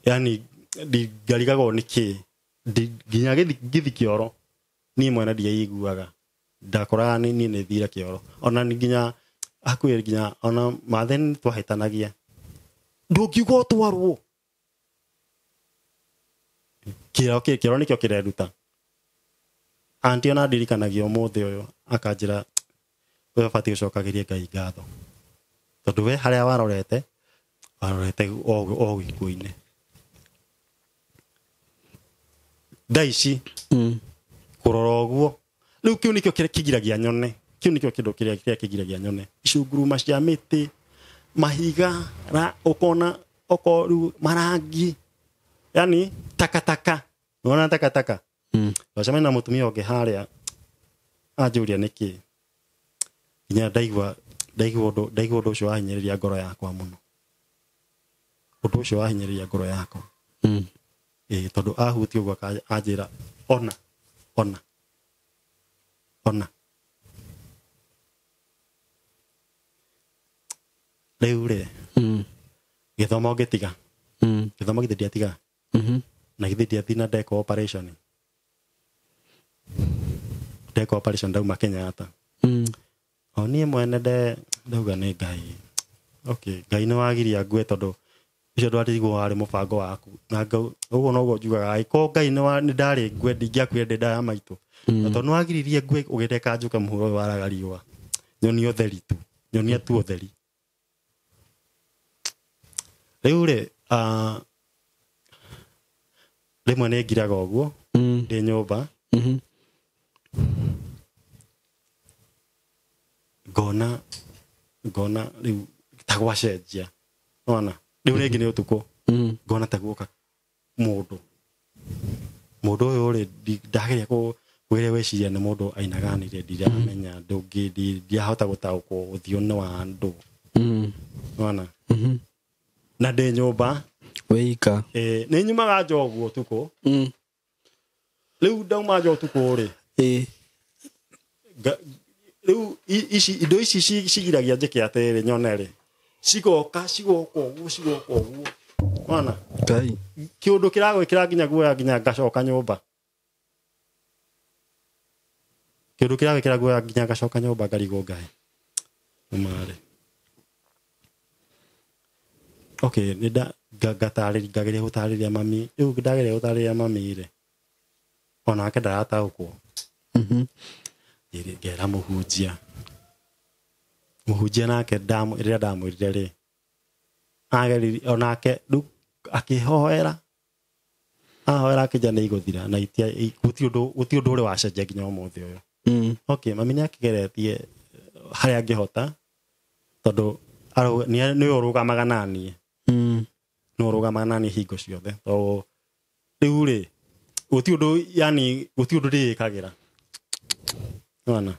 Yani ngarigagwo nĩkĩ. Nginya ngĩthi kĩoro niĩ mwene ndiaiguaga. Ndakoraga niĩ nĩ thire kĩoro. Ona nginya hakuhĩ nginya ona matheni twahĩtanagia. Ndũngiuga ũtwarwo. Kĩoro nĩkĩo kĩrenduta. Auntie ona ndirikanagia ũmũthĩ ũyũ akanjĩra we ũbatiĩ gũcokagĩria Ngai ngatho. Tondũ we harĩa warorete, warorete o gĩkuũ-inĩ. Thaa ici kũrora ũguo. Rĩu kĩu nĩkĩo kĩrĩa kĩgiragia nyone. Kĩu nĩkĩo kĩndũ kĩrĩa kĩgiragia nyone. Icunguruma cia mĩtĩ, mahiga, ũkona rĩu marangi. Yani takataka. Unaona takataka? Twacemania na mũtumia ũngĩ harĩa anjũria nĩkĩ. Nginya ndaigua ũndũ ũcio wahinyĩrĩria ngoro yakwa mũno. Ũndũ ũcio wahinyĩrĩria ngoro yakwa. Ĩĩ, tondũ ahutia ũguo anjĩra ona. Rĩu rĩ, gĩthomo ngĩtiga. Gĩthomo githĩ ndiatiga. Na githĩ ndiathi na ndeka operation. Ndeka operation ndauma Kenyatta. O niĩ mwene ndauga nĩ Ngai. Okay, Ngai nĩ wagiria ngue tondũ ũcio ndwarigwo warĩ mũbango waku. Na ũguo noguo njugaga, angĩkorwo Ngai nĩ ndarĩ ngue ndingĩakuire ndĩ nda ya maitũ. Na tondũ nĩ wagiririe ngue ũgĩreka njũke mũhuro ũyũ waraga riũa. Nyonie ũtheri tu. Nyonie tu ũtheri. Rĩu rĩ, rĩmwe nĩ ngiraga ũguo ndĩ nyũmba. Ngona rĩu ta gwacenjia. Nĩwona? Rĩu rĩngĩ nĩ ũtukũ. Ngona ta guoka mũndũ. Mũndũ ũyũ rĩ, ndageria kwĩrĩa gwĩciria nĩ mũndũ ainaganire, ndiramenya, ndiahota gũtaũkwo ũthiũ nĩ wa andũ. Nĩwona? Na ndĩ nyũmba. Wĩika. Nĩ nyumaga nja ũguo ũtukũ. Rĩu ndauma nja ũtukũ rĩ. Rĩu ici indo ici cigiragia njĩke atĩrĩ nyone rĩ. Cigoka cigoka ũguo cigoka ũguo. Wana? Ngai. Kĩũndũ kĩragwĩkĩra nginya guoya nginya ngacoka nyũmba. Kĩũndũ kĩragwĩkĩra guoya nginya ngacoka nyũmba ngarigwo Ngai. Ũmarĩ. Okay, nĩ nda ngatarĩria ngageria gũtarĩria mami. Rĩu ndageria gũtarĩria mami rĩ. Onake ndarataũkwo. Ngera mũhunjia. Mũhunjia nake rĩrĩa ndamwĩrire rĩ. Ageririe onake rĩu akĩhoera. Ahoera akĩnja nĩ igũthira na itia gũtirĩ ũndũ ũrĩ wacenjia nginya ũmũthĩ ũyũ. Okay, mami nĩ akĩgeretie harĩa angĩhota tondũ nĩwe ũrũgamaga naniĩ. Nĩwe ũrũgamaga naniĩ hingo ciothe. Tondũ rĩu rĩ gũtirĩ ũndũ yani gũtirĩ ũndũ ndĩĩkagĩra. Nĩwona?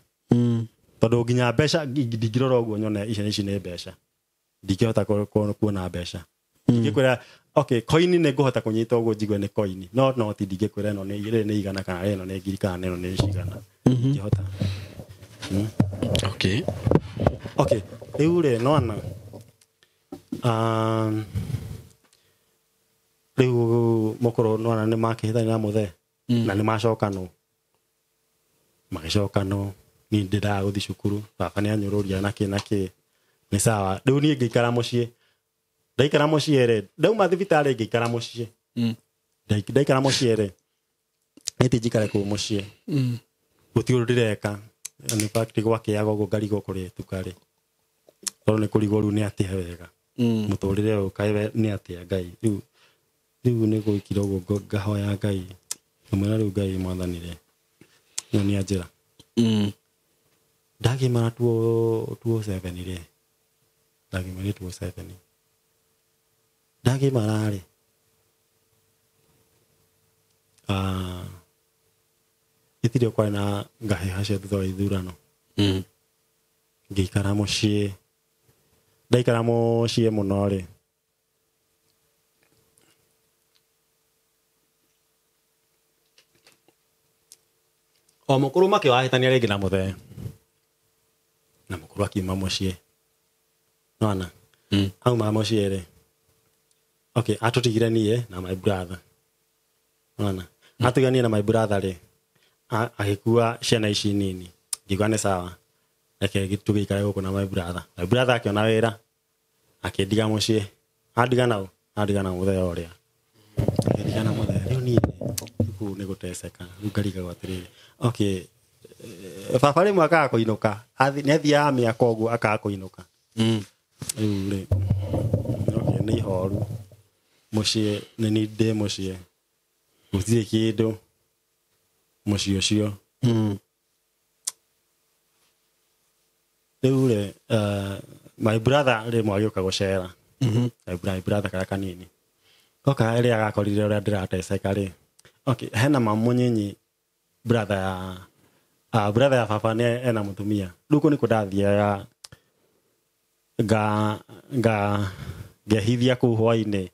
Tondũ nginya mbeca ndingĩrora ũguo nyone ici nĩ mbeca. Ndingĩhota kuona mbeca. Ndingĩkwĩra okay koini nĩ ngũhota kũnyita ũguo njigue nĩ koini. No no ti ndingĩkwĩra ĩno nĩ rĩrĩ nĩ igana kana ĩno nĩ ngiri kana ĩno nĩ cigana. Ndingĩhota. Okay. Okay, rĩu rĩ nĩwona rĩu mũkũrũ nĩwona nĩ makĩhĩtania na mũthee na nĩ macokanwo. Magĩcokanwo niĩ ndĩndaga gũthiĩ cukuru baba nĩ anyũrũria na kĩ na kĩ nĩ sawa. Rĩu niĩ ngĩikara mũciĩ. Ndaikara mũciĩ rĩ ndauma thibitarĩ ngĩikara mũciĩ. Ndaikara mũciĩ rĩ nĩti njikare kũu mũciĩ. Gũtirĩ ũndũ ndĩreka. In fact gwakĩaga ũguo ngarigwo kũrĩ tuka rĩ. Tondũ nĩ kũrigwo rĩu nĩ atĩa wega. Mũtũrĩre ũyũ kaĩ nĩ atĩa Ngai. Rĩu nĩ gwĩkira ũguo ngahoya Ngai. Ngamwĩra rĩu Ngai mwathani rĩ nyonia njĩra. Ndagimara 2007 rĩ. Ndagimara 2007. Ndagimara rĩ. Itirio kwarĩ na ngahĩha cia thutha wa ithurano. Ngĩikara mũciĩ. Ndaikara mũciĩ mũno rĩ. O mũkũrũ makĩwahĩtania rĩngĩ na mũthee. Na mũkũrũ akiuma mũciĩ. Nĩwona? Auma mũciĩ rĩ. Okay, atũtigire niĩ na my brother. Nĩwona? Atuga niĩ na my brother rĩ. Agĩkua ciana ici nini. Ngiuga nĩ sawa. Reke tũgĩikare gũkũ na my brother. My brother akĩona wĩra. Akĩndiga mũciĩ. Andiga nau. Andiga na mũthee ũrĩa. Akĩndiga na mũthee. Rĩu niĩ kũu nĩ gũteceka. Rĩu ngarigagwo atĩrĩrĩ. Okay. Baba rĩmwe akaga kũinũka. Nĩ athiaga mĩaka ũguo akaga kũinũka. Rĩu rĩ. Okay, nĩ ihoru. Mũciĩ nĩ niĩ ndĩ mũciĩ. Gũtirĩ kĩndũ. Mũciĩ ũcio. Rĩu rĩ my brother rĩmwe agĩũka gũcera. My brother karĩa kanini. Oka rĩrĩa agakorire ũrĩa ndĩrateceka rĩ. Okay, hena mamu nyinyi brother ya brother ya baba nĩ ena mũtumia. Rĩu kũu nĩkuo ndathiaga nga ngehithia kũu hwainĩ.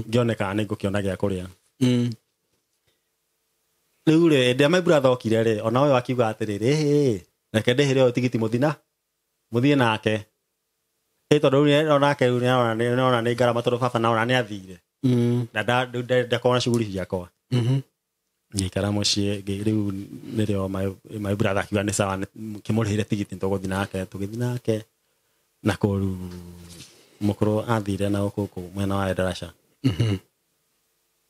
Ngĩone kana nĩ ngũkĩona gĩa kũrĩa. Rĩu rĩ hĩndĩ ĩrĩa my brother okire rĩ ona ũyũ akiuga atĩrĩrĩ ĩhĩ reke ndĩhĩre ũyũ tigiti mũthiĩ nake. Ĩ tondũ rĩu onake rĩu nĩarona nĩ ngarama tondũ baba naona nĩ athire. Na ndakorwo na shughuli ciakwa. Ngĩikara mũciĩ rĩu nĩrĩo my brother akiuga nĩ sawa kĩmũrĩhĩre tigiti tũgũthiĩ nake tũgĩthiĩ nake na kũu rĩu mũkũrũ athire na gũkũ mwena wa Endarasha.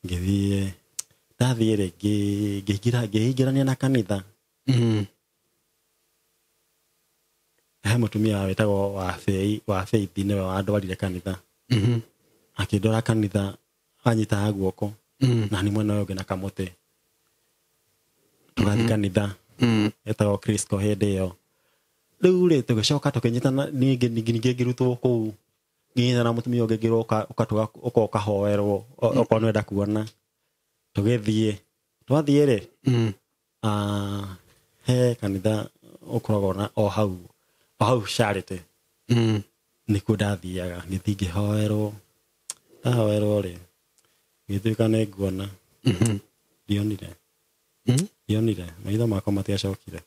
Ngĩthiĩ ndathiĩ rĩ ngĩingĩrania na kanitha. He mũtumia wĩtagwo wa Faith nĩwe wandwarire kanitha. Akĩndwara kanitha anyitaga guoko na nĩ mwena ũyũ ũngĩ na kamũtĩ. Tũgathiĩ kanitha etagwo Crisco hĩndĩ ĩyo. Rĩu rĩ tũgĩcoka tũkĩnyitana ningĩ ngĩrutwo kũu ngĩnyitana na mũtumia ũngĩ ngĩrwo ũka ũkahoerwo okorwo nĩwenda kuona. Tũgĩthiĩ twathiĩ rĩ he kanitha ũkoragwo na o hau Charity. Nĩkuo ndathiaga ngĩthiĩ ngĩhoerwo. Ndahoerwo rĩ ngĩtuĩka nĩ nguona. Ndionire. Ndionire maitho makwa matiacokire.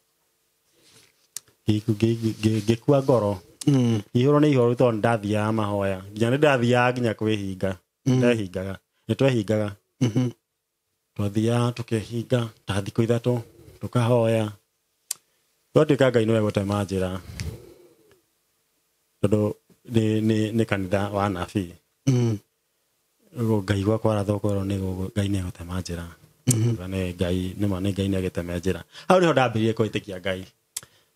Ngĩkua ngoro. Ihũrwo nĩ ihoru tondũ ndathiaga mahoya. Nginya nĩ ndathiaga nginya kwĩhinga. Ndehingaga. Nĩ twehingaga. Twathiaga tũkehinga ta thikũ 3 tũkahoya. Twatuĩka Ngai nĩwe gũtema njĩra. Tondũ nĩ kanitha wa nabii. Ũguo Ngai gwakwa arathwo kwĩrwo nĩ Ngai nĩ egũtema njĩra. Nĩ Ngai nĩ ma nĩ Ngai nĩ egũtema njĩra. Hau nĩho ndambĩrĩirie kwĩtĩkia Ngai.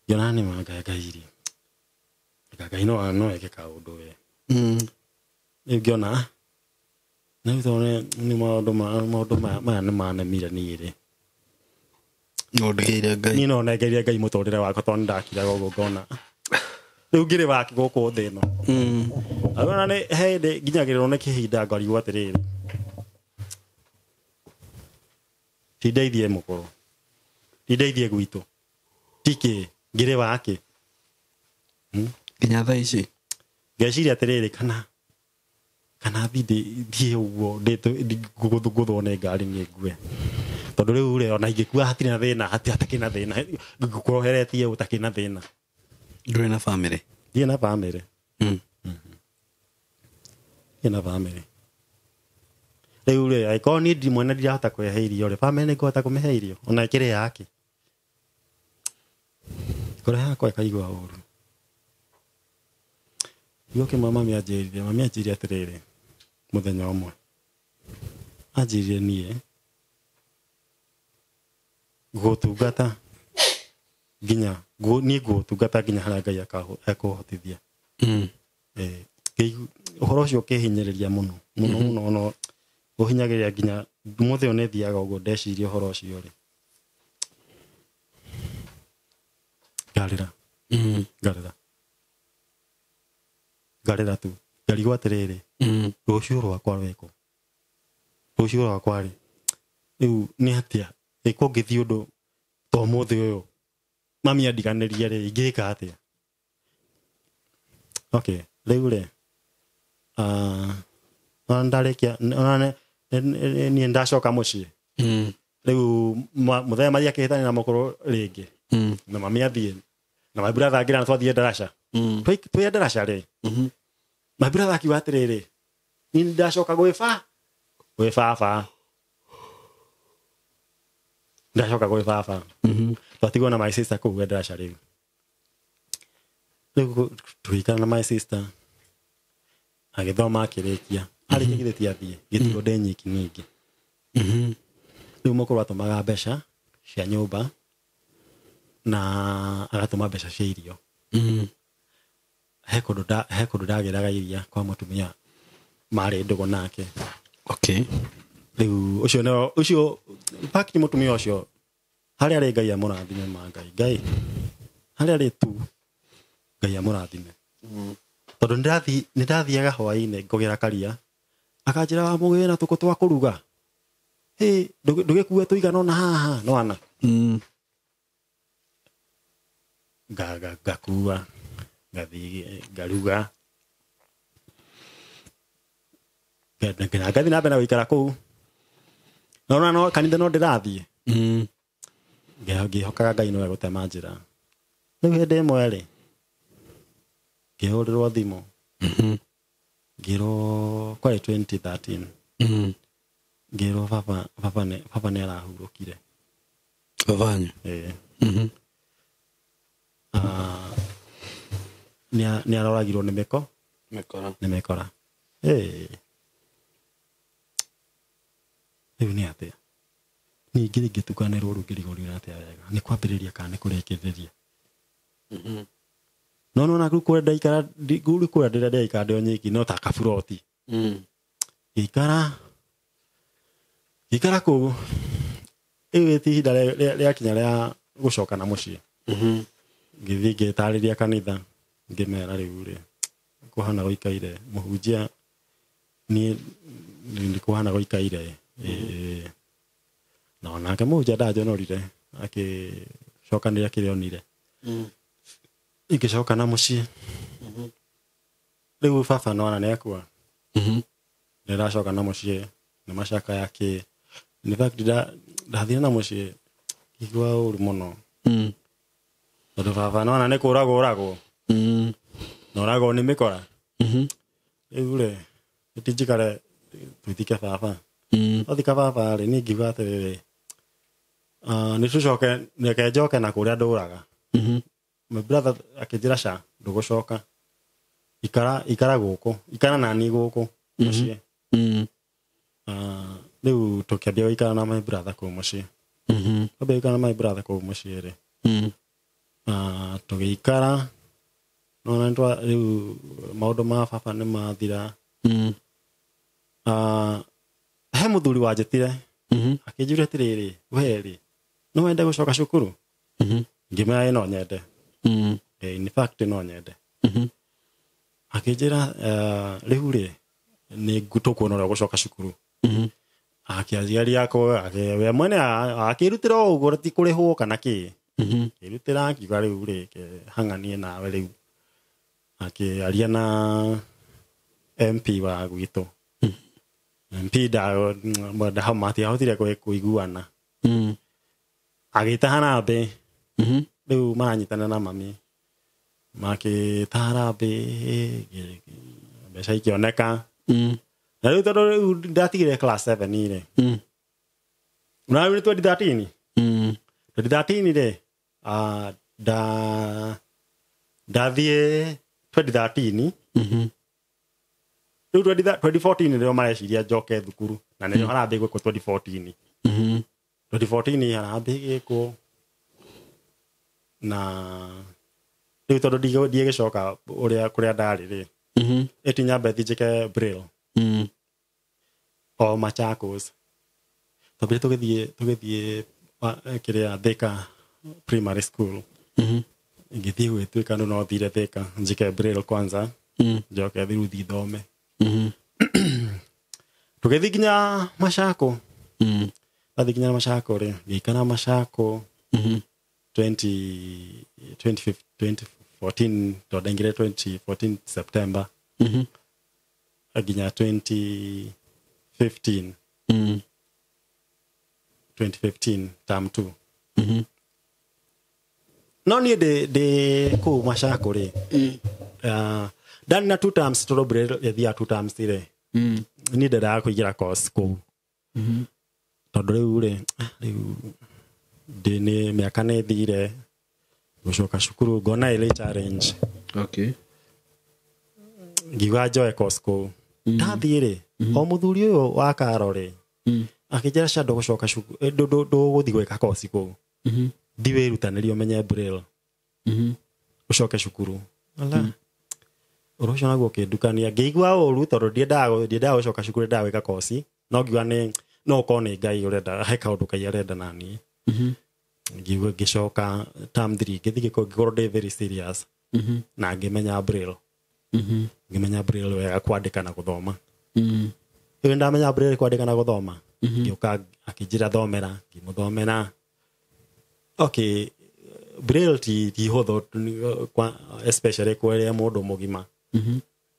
Ngĩona nĩ ma Ngai Ngai rĩ. Ngai no eke kaũndũ we. Rĩu ngĩona rĩu tondũ nĩ maũndũ maya nĩ manemire niĩ rĩ. No ndigĩire Ngai. Niĩ no nengerie Ngai mũtũrĩre wakwa tondũ nĩndakiraga ũguo ngona. Rĩu ngĩrĩ wake gũkũ thĩ ĩno. Ona nĩ he hĩndĩ nginyagĩrĩrwo nĩ kĩhinda ngarigwo atĩrĩrĩ. Ti ndeithie mũkũrũ. Ti ndeithie gwitũ. Ti kĩ ngĩrĩ wake. Nginya thaa ici. Ngeciria atĩrĩrĩ kana thiĩ ũguo ngũthwo nĩ ngari niĩ ngue. Tondũ rĩu rĩ ona ingĩkua hatirĩ na thĩna, hatakĩrĩ na thĩna. Ngũkwoheretie ũtakĩrĩ na thĩna. Ndũrĩ na bamĩrĩ? Ndirĩ na bamĩrĩ. Ndirĩ na bamĩrĩ. Rĩu rĩ angĩkorwo niĩ ndi mwene ndirahota kwĩhe irio rĩ, bamĩrĩ nĩngũhota kũmĩhe irio ona ĩkĩrĩ yake. Ngoro yakwa ĩkaigua ũru. Kiugo kĩmwe mami anjĩrire atĩrĩrĩ mũthenya ũmwe. Anjĩrire niĩ ngũtungata nginya niĩ ngũtungata nginya harĩa Ngai ekũhotithia. Ũhoro ũcio ũkĩhinyĩrĩria mũno mũno mũno no ũhinyagĩrĩria nginya mũthĩ ũyũ nĩ thiaga ũguo ndeciria ũhoro ũcio rĩ. Ngarĩra. Ngarĩra. Ngarĩra tu. Ngarigwo atĩrĩrĩ. Rũciũ rwakwa rwĩkũ? Rũciũ rwakwa rĩ. Rĩu nĩ atĩa? Ĩko ngĩthiĩ ũndũ ta ũmũthĩ ũyũ. Mami andiganĩrie rĩ, ingĩka atĩa? Okay, rĩu rĩ. Ona ndarĩkia, ona niĩ ndacoka mũciĩ. Rĩu mũthenya mathiĩ akĩhĩtania na mũkũrũ rĩngĩ. Na mami athiĩ. Na my brother angĩra na twathiĩ ndaraca. Twĩ ndaraca rĩ. My brother akiuga atĩrĩrĩ, niĩ ndacoka gwĩ baba. Ndacoka gwĩ baba. Twatigwo na my sister kũu ndaraca rĩu. Rĩu tũgĩikara na my sister. Agĩthoma akĩrĩkia. Arĩkia githĩ ti athiĩ, gĩtigwo ndĩ nyiki ningĩ. Rĩu mũkũrũ atũmaga mbeca cia nyũmba na agatũma mbeca cia irio. He kũndũ ndagĩraga iria kwa mũtumia marĩ ndũgũ nake. Okay. Rĩu ũcio nĩo ũcio in fact mũtumia ũcio harĩa arĩ Ngai amũrathime ma Ngai. Ngai harĩa arĩ tu Ngai amũrathime. Tondũ nĩndathiaga hwaĩ-inĩ ngũgĩra karia akanjĩra wa mũgĩ na tũkũ twa kũruga. Hĩ ndũgĩkue tũigana ona haha nwana. Ngakua ngathiĩ ngaruga. Ngathiĩ na mbere na gũikara kũu. No no kanitha no ndĩrathiĩ. Ngĩhokaga Ngai nĩwe gũtema njĩra. Rĩu hĩndĩ ĩmwe rĩ ngĩhũrĩrwo thimũ. Ngĩrwo kwarĩ 2013. Ngĩrwo baba nĩ arahurũkire. Baba wanyu? Ĩĩ. Nĩ aroragirwo nĩ mĩko. Mĩkora. Nĩ mĩkora. Ĩĩ. Rĩu nĩ atĩa? Ningĩ ngĩtukanĩrwo rĩu ngĩrigwo rĩu atĩa wega. Nĩ kwambĩrĩria kana nĩ kũrĩkĩrĩria? No no na rĩu kũrĩa ndaikara, rĩu kũrĩa ndĩrĩa ndaikara ndĩ o nyiki no ta kaburoti. Ngĩikara kũu. Rĩu ti ihinda rĩakinya rĩa gũcoka na mũciĩ. Ngĩthiĩ ngĩtarĩria kanitha ngĩmera rĩu rĩ kũhana gũikaire mũhunjia niĩ nĩ kũhana gũikaire. Na onake mũhunjia ndanjonorire akĩcokanĩria kĩrĩa onire. Ingĩcoka na mũciĩ. Rĩu baba nona nĩ akua. Nĩndacoka na mũciĩ nĩ macakaya kĩ. In fact ndathire na mũciĩ Ngĩigua ũru mũno. Tondũ baba nona nĩ kũragwo ũragwo. Na ũragwo nĩ mĩkora. Rĩu rĩ, ĩtinjikare twĩtike baba. Twathika baba rĩ, niĩ ngiuga atĩrĩrĩ, nĩ tũcoke, reke njoke na kũrĩa ndũraga. My brother akĩnjĩra ca, ndũgũcoka. Ikara, ikara gũkũ, ikara nani gũkũ mũciĩ. Rĩu tũkĩambia gũikara na my brother kũu mũciĩ. Twambia gũikara na my brother kũu mũciĩ rĩ, tũgĩikara nona rĩu maũndũ ma baba nĩ mathira. He mũthuri wanjĩtire akĩnjũria atĩrĩrĩ, we rĩ, no wende gũcoka cukuru? Ngĩmwĩra ĩ no nyende. In fact no nyende. Akĩnjĩra rĩu rĩ, nĩ tũkuona ũrĩa ũgũcoka cukuru. Akĩaciari akwa we mwene akĩrutĩra o ũguo ti kũrĩhwo kana kĩ. Akĩrutĩra akiuga rĩu rĩ, hang'anie nawe rĩu. Akĩaria na MP wa gwitũ. MP matiahotire kũiguana. Agĩta harambĩ. Rĩu maranyitana na mami. Makĩta harambĩ, mbeca ikĩoneka. Na rĩu tondũ rĩu ndatigire class 7 rĩ. Na rĩu nĩ 2013. 2013 rĩ, ndathiĩ 2013. Rĩu 2014 nĩrĩo mareciria njoke thukuru na nĩrĩo harambĩ gwĩkwo 2014. 2014 harambĩ gĩkwo na rĩu tondũ ndigĩcoka ũrĩa kũrĩa ndarĩ rĩ, ĩti nyambe thiĩ njĩke Braille o Machakos. Twambire tũgĩthiĩ kĩrĩa Thika Primary School. Ngĩthiĩ gwĩtuĩka no thire Thika njĩke Braille kwanza, njoke rĩu thiĩ thome. Tũgĩthiĩ nginya Machakos. Twathiĩ nginya Machakos rĩ, ngĩikara Machakos 2014, tondũ ndaingĩrire 2014 September nginya 2015. 2015 term 2. No niĩ ndĩ kũu Machakos rĩ, ndani na 2 terms tondũ Braille ĩthiaga 2 terms rĩ, niĩ ndendaga kũingĩra course kũu. Tondũ rĩu rĩ, rĩu ndĩ nĩ mĩaka nĩ ĩthire gũcoka cukuru ngona ĩrĩ challenge. Ngiuga njoe course kũu. Ndathiĩ rĩ, o mũthuri ũyũ wa Karo rĩ, akĩnjĩra ca ndũgũcoka cukuru, ndũgũthiĩ gwĩka course kũu. Thiĩ wĩrutanĩrie ũmenye Braille. Ũcoke cukuru. Ala. Ũndũ ũcio naguo ũkĩndukania. Ngĩigua ũru tondũ ndiendaga gũcoka cukuru, ndiendaga gwĩka course. No ngiuga nĩ no ũkorwo nĩ Ngai ũrenda, he kaũndũ Ngai arenda naniĩ. Ngiuga ngĩcoka term 3, ngĩthiĩ ngĩkorwo ndĩ very serious. Na ngĩmenya Braille. Ngĩmenya Braille wega kwandĩka na gũthoma. Rĩu ndamenya Braille kwandĩka na gũthoma. Ngĩũka akĩnjĩra thomera, ngĩmũthomera. Okay, Braille ti hũthũ, especially kwerĩa mũndũ mũgima.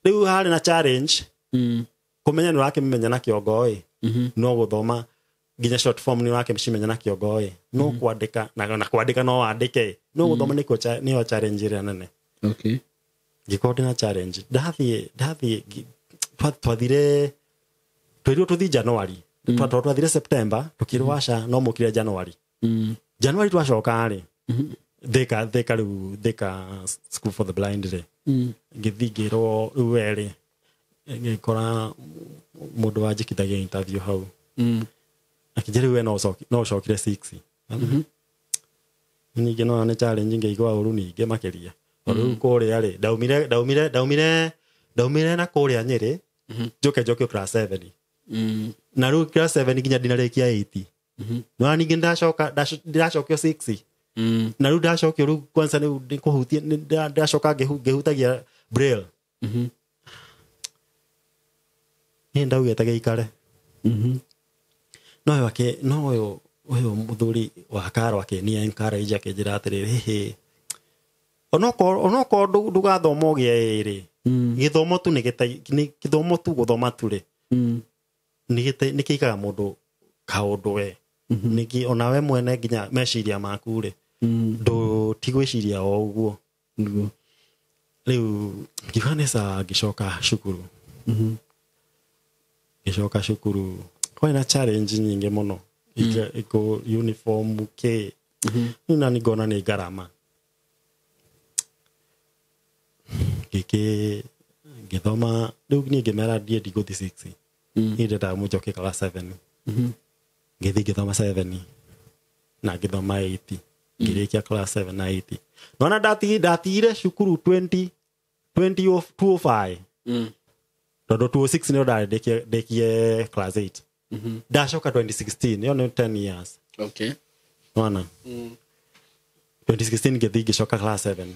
Rĩu harĩ na challenge. Kũmenya nĩ ũrakĩmenya na kĩongo ĩ, no gũthoma nginya short form nĩ ũrakĩmenya na kĩongo ĩ, no kwandĩka na kwandĩka no wandĩke, no gũthoma nĩkuo nĩyo challenge ĩrĩa nene. Ngĩkorwo ndĩna challenge. Ndathiĩ, twathire, twerirwo tũthiĩ January. Twathire September, tũkĩrwo aca no mũkire January. January twacoka rĩ, Thika rĩu, Thika School for the Blind rĩ, ngĩthiĩ ngĩrwo rĩu we rĩ, ngĩkora mũndũ wanjĩkithagia interview hau. Akĩnjĩra rĩu we no ũcokire 6. Ningĩ no nĩ challenge ngĩigua ũru ningĩ makĩria. Tondũ rĩu kũrĩa rĩ, ndaumire na kũrĩa Nyĩrĩ, njoke njokio class 7. Na rĩu class 7 nginya ndinarĩkia 8. No ningĩ ndacokio 6. Na rĩu ndacokio rĩu kwanza rĩu ndĩkũhutia, ndacoka ngĩhutagia Braille. Niĩ ndaugĩte gĩikare. No ũyũ mũthuri wa Karo akĩnia encourage akĩnjĩra atĩrĩrĩ, hĩhĩ, onokorwo ndũgathoma ũgĩe ĩrĩ, gĩthomo tu nĩ gĩthomo tu gũthoma tu rĩ, nĩ kĩikaga mũndũ kaũndũ we. Ningĩ onawe mwene nginya meciria maku rĩ ndũtigwĩciria o ũguo. Rĩu ngiuga nĩ sawa, ngĩcoka cukuru. Ngĩcoka cukuru kwarĩ na challenge nyingĩ mũno. Iko uniform kĩ rĩu nani ngona nĩ ngarama. Ngĩkĩ ngĩthoma rĩu niĩ ngĩmera ndiĩ ndigũthiĩ 6. Niĩ ndendaga mũnjokie class 7. Ngĩthiĩ ngĩthoma 7 na ngĩthoma 8. Ngĩrĩkia class 7 na 8. Nona ndatigire cukuru 2005. Tondũ 2006 nĩyo ndarĩ ndĩkie class 8. Ndacoka 2016 ĩyo nĩ 10 years. Okay. Nona 2016 ngĩthiĩ ngĩcoka class 7.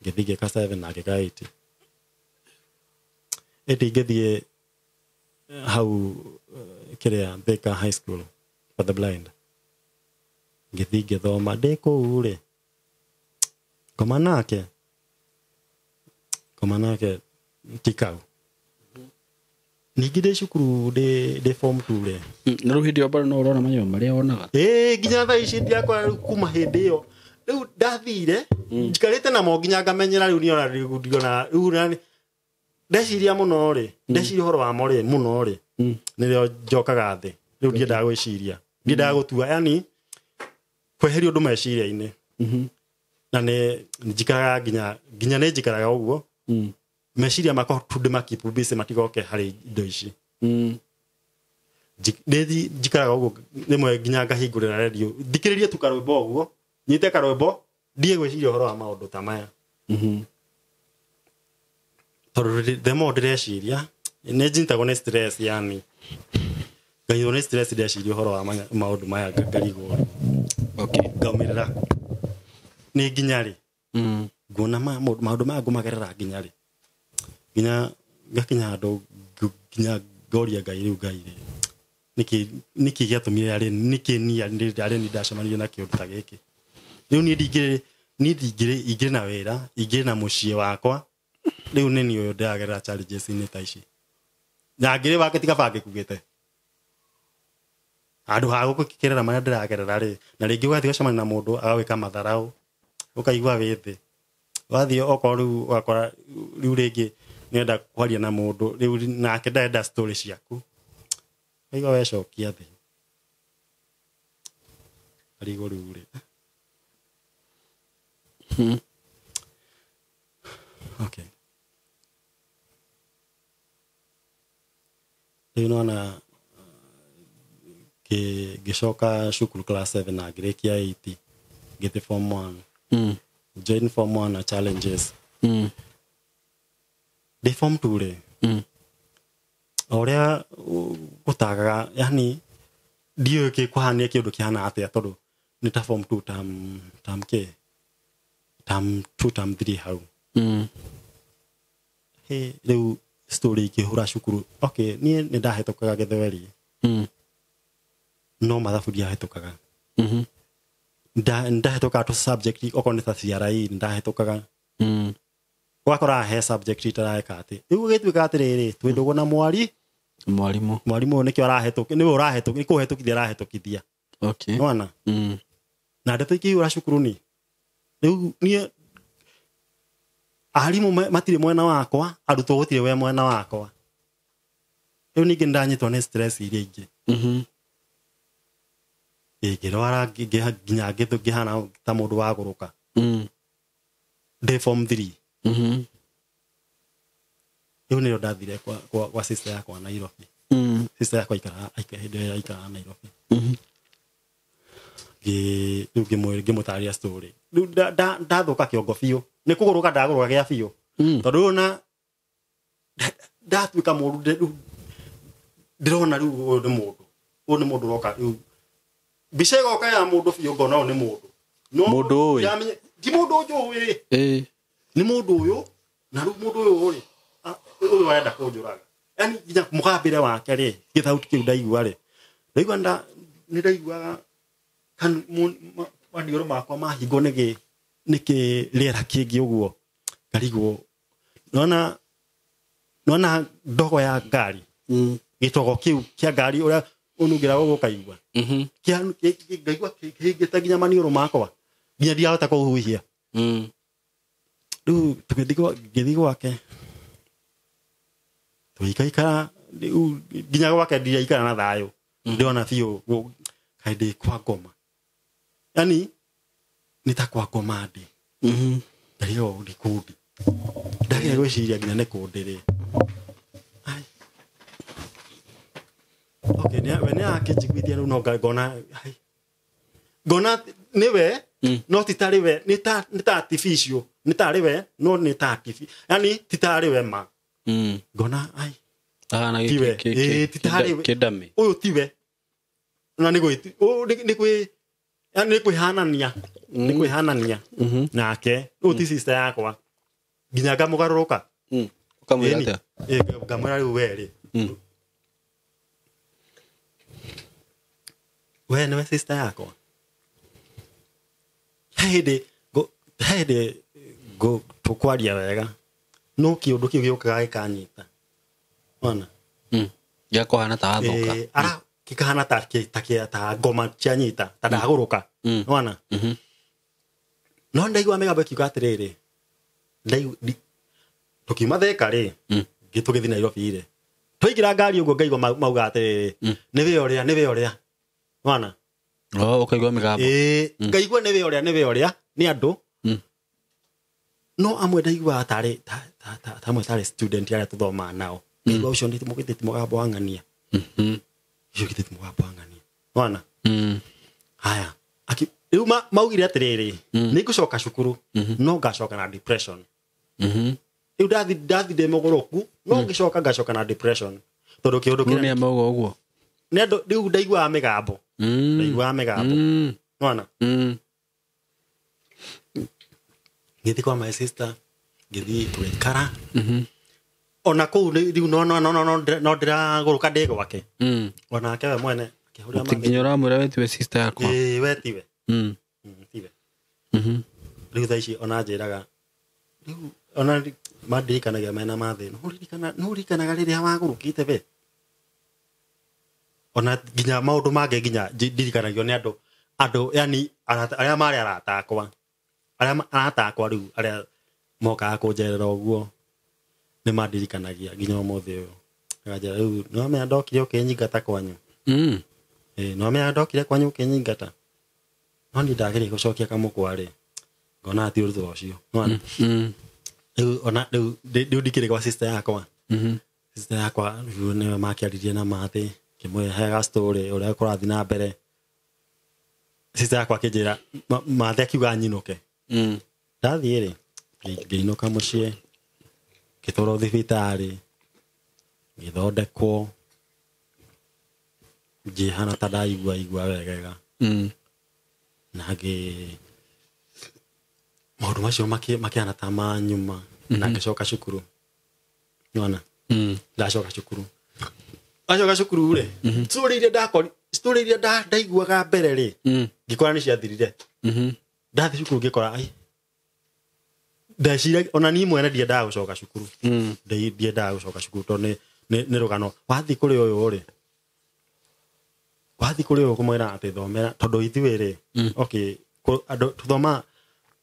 Ngĩthiĩ ngĩka 7 na ngĩka 8. 8 ngĩthiĩ hau kĩrĩa Thika High School for the Blind. Ngĩthiĩ ngĩthoma ndĩ kũu rĩ ngoma nake ti kau. Ningĩ ndĩ cukuru ndĩ form 2 rĩ. Na rĩu hĩndĩ ĩyo bado no ũrona manyamũ marĩa wonaga? Ĩĩ nginya thaa ici ndiakora rĩu kuma hĩndĩ ĩyo rĩu ndathire njikarĩte namo nginya ngamenyera rĩu niona rĩu ndiona rĩu nani ndeciria mũno rĩ ndeciria ũhoro wamo rĩ mũno rĩ nĩrĩo njokaga thĩ rĩu ndiendaga gwĩciria ndiendaga gũtua yani kweheria ũndũ meciria-inĩ. Na nĩ njikaraga nginya nĩ njikaraga ũguo meciria makwa tu ndĩmakeep busy matigoke harĩ indo ici. Nĩ njikaraga ũguo rĩmwe nginya ngahingũrĩra radio thikĩrĩrie tu karwĩmbo ũguo nyite karwĩmbo ndiĩ gwĩciria ũhoro wa maũndũ ta maya. Tondũ the more ndĩreciria nĩ njitagwo nĩ stress yani nganyitwo nĩ stress ndeciria ũhoro wa maũndũ maya ngarigwo. Okay. Ngaumĩrĩra nĩ nginya rĩ nguona maũndũ maya ngũmagerera nginya rĩ nginya ngakinya handũ nginya ngoria Ngai rĩu Ngai rĩ nĩkĩ gĩatũmire arĩ nĩkĩ niĩ arĩ niĩ ndacemanirie na kĩũndũ ta gĩkĩ. Rĩu niĩ ndingĩrĩ ingĩrĩ na wĩra ingĩrĩ na mũciĩ wakwa rĩu nĩ niĩ ũyũ ndĩragerera challenges-inĩ ta ici na ngĩrĩ wake tiga bangĩkugĩte handũ ha gũkĩkerera marĩa ndĩragerera rĩ na rĩngĩ ũgathiĩ ũgacemania na mũndũ agagwĩka matharau ũkaigua wĩ thĩ wathiĩ okorwo rĩu ũgakora rĩu rĩngĩ nĩenda kwaria na mũndũ rĩu nake ndarenda story ciaku ũkaigua wecokia thĩ arigwo rĩu rĩ. Okay. Rĩu nona ngĩcoka cukuru class 7 na ngĩrĩkia 8 ngĩthiĩ form 1. Join form 1 na challenges. Ndĩ form 2 rĩ o ũrĩa gũtagaga yani ndiũĩ kĩ kũhania kĩũndũ kĩhana atĩa tondũ nĩ ta form 2 term kĩ term 2 term 3 hau. Hĩ rĩu story ikĩhũra cukuru. Okay, niĩ nĩ ndahĩtũkaga gĩthweri no mathabu ndiahĩtũkaga. Ndahĩtũkaga tũ subject okorwo nĩ ta CRE ndahĩtũkaga. Ũgakora he subject itareka atĩ rĩu gũgĩtuĩka atĩrĩrĩ twĩ ndũgũ na mwarimũ ũyũ nĩkĩo arahĩtũkia nĩwe ũrahĩtũkia nĩ kũhĩtũkithia arahĩtũkithia. Okay. Nĩwona? Na ndeto ikĩihũra cukuru ni rĩu niĩ arimũ matirĩ mwena wakwa arutwo gũtirĩ we mwena wakwa rĩu ningĩ nĩndanyitwo nĩ stress iria ingĩ. Ngĩrwara nginya ngĩhana ta mũndũ wagũrũka. Ndĩ form 3. Rĩu nĩrĩo ndathire kwa sister yakwa Nairobi. Sister yakwa aikaraga hĩndĩ ĩyo aikaraga Nairobi. Rĩu ngĩmũtarĩria story. Rĩu ndathũka kĩongo biũ nĩ kũgũrũka ndagũrũka gĩa biũ tondũ rĩu ona ndatuĩka mũru rĩu ndĩrona rĩu ũyũ nĩ mũndũ ũyũ nĩ mũndũ ũroka rĩu mbica ĩgoka ya mũndũ biũ ngona ũyũ nĩ mũndũ mũndũ ũyũ ti mũndũ njũĩ nĩ mũndũ ũyũ na rĩu mũndũ ũyũ rĩ ũyũ arenda kũnjũraga yani nginya mũgambĩre wake rĩ gĩthauti kĩu ndaigua rĩ ndaigua nĩ ndaiguaga maniũrũ makwa mahingwo nĩ rĩera kĩngĩ ũguo ngarigwo nona ndogo ya ngari gĩtogo kĩu kĩa ngari ũrĩa Ũnungĩra gũkũ ũkaigua. Ngaigua kĩhingĩte nginya maniũrũ makwa. Nginya ndiahota kũhuhia. Rĩu ngĩthiĩ gwake. Tũgĩikaikara rĩu nginya gwake ndiraikara na thayũ. Ndĩrona biũ kaĩ ndĩ kwa ngoma. Yaani nĩ ta kwa ngoma ndĩ. Ndarigwo ndĩ kũndĩ. Ndageria gwĩciria nginya nĩ kũndĩ rĩ. Ai. Okay, we nĩ akĩnjiguithia rĩu no ngona ai. Ngona nĩwe no ti tarĩ we, nĩ ta artificial, nĩ tarĩ we no nĩ ta artificial. Yaani ti tarĩ we ma. Ngona ai. Tiwe. Ti tarĩ we. Kĩndamĩ. Ũyũ tiwe. Na nĩ gwĩ yaani nĩ kwĩhanania. Nĩ kwĩhanania. Nake ũyũ ti sister yakwa. Nginya ngamũgarũrũka. Ũkamwĩra atĩa? Ngamwĩra rĩu we rĩ. We nĩwe sister yakwa. He hĩndĩ tũkwaria wega. No kĩũndũ kĩu gĩũkaga gĩkanyita. Wona? Gĩakũhana ta wathũka. Ara gĩkahana ta ngoma cianyita, ta ndagũrũka. Wona? No ndaigua mĩgambo ĩkiuga atĩrĩrĩ. Tũkiuma Thika rĩ, tũgĩthiĩ Nairobi rĩ. Twaingĩra ngari ũguo ngaigua mauga atĩrĩrĩ, nĩwe ũrĩa, nĩwe ũrĩa. Wona? Ũkaigua mĩgambo. Ngaigua nĩwe ũrĩa, nĩwe ũrĩa, nĩ andũ. No amwe ndaiguaga tarĩ ta amwe tarĩ student arĩa tũthomaga nao. Ngaigua ũcio nĩ ti mũgambo wa ng'ania. Ũcio githĩ ti mũgambo wa ng'ania. Wona? Haya. Rĩu maugire atĩrĩrĩ, nĩ ngũcoka cukuru, no ngacoka na depression. Rĩu ndathi ndĩ mũgũrũku, no ngĩcoka ngacoka na depression. Tondũ kĩũndũ kĩrĩa nĩ mauga ũguo. Nĩ andũ rĩu ndaiguaga mĩgambo. Ndaiguaga mĩgambo. Wona? Ngĩthiĩ kwa my sister, ngĩthiĩ tũgĩikara. Ona kũu rĩu no ndĩragũrũka ndĩ gwake. Onake we mwene akĩhũrĩra mathĩ. Nginya ũramwĩra we tiwe sister yakwa. Ĩĩ we tiwe. Tiwe. Rĩu thaa ici ona njĩraga rĩu ona mandirikanagia mena mathĩ. Nĩũririkanaga rĩrĩa wagũrũkĩte we. Ona nginya maũndũ mangĩ nginya ndirikanagio nĩ andũ yani arĩa marĩ arata akwa. Arĩa arata akwa rĩu arĩa mokaga kũnjerera ũguo nĩ mandirikanagia nginya ũmũthĩ ũyũ. Akanjĩra rĩu nĩwamenya ndokire ũkĩnyingata kwanyu. Nĩwamenya ndokire kwanyu ũkĩnyingata. No niĩ ndageria gũcokia kamũkwa rĩ, ngona ti ũndũ ũcio. Nĩwona? Rĩu ona rĩu ndikĩrĩ gwa sister yakwa. Sister yakwa rĩu nĩwe makĩaririe na mathĩ, ngĩmũheaga story ũrĩa kũrathiĩ na mbere. Sister yakwa akĩnjĩra mathĩ akiuga nyinũke. Ndathiĩ rĩ, ngĩinũka mũciĩ, ngĩtwarwo thibitarĩ, ngĩthondekwo, ngĩhana ta ndaigua igua wegega. Na maũndũ macio makĩhana ta manyuma, na ngĩcoka cukuru. Nĩwona? Ndacoka cukuru. Ndacoka cukuru rĩ, story iria ndaiguaga mbere rĩ, ngĩkora nĩ ciathirire. Ndathiĩ cukuru ngĩkora ai ndeciria ona niĩ mwene ndiendaga gũcoka cukuru. Ndiendaga gũcoka cukuru tondũ nĩ rũgano. Wathiĩ kũrĩ ũyũ rĩ, wathiĩ kũrĩ ũyũ kũmwĩra atĩ thomera tondũ ithuĩ rĩ, okay, andũ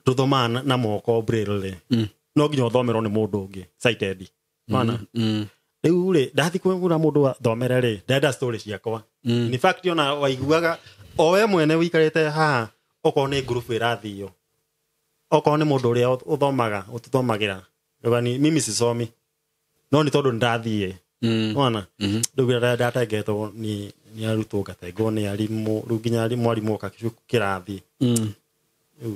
tũthomaga na moko braille rĩ, no nginya ũthomerwo nĩ mũndũ ũngĩ sighted. Nĩwona? Rĩu rĩ, ndathiĩ kũgũra mũndũ athomere rĩ, ndenda story ciakwa. In fact ona waiguaga o we mwene ũikarĩte haha, okorwo nĩ group ĩrathio, okorwo nĩ mũndũ ũrĩa ũthomaga, ũtũthomagĩra, mimi sisomi, no nĩ tondũ nĩndathiĩ. Nĩwona? Rĩu ndatengetwo nĩ arutwo, ngatengwo nĩ arimũ, rĩu nginya mwarimũ oka kĩrathi. Rĩu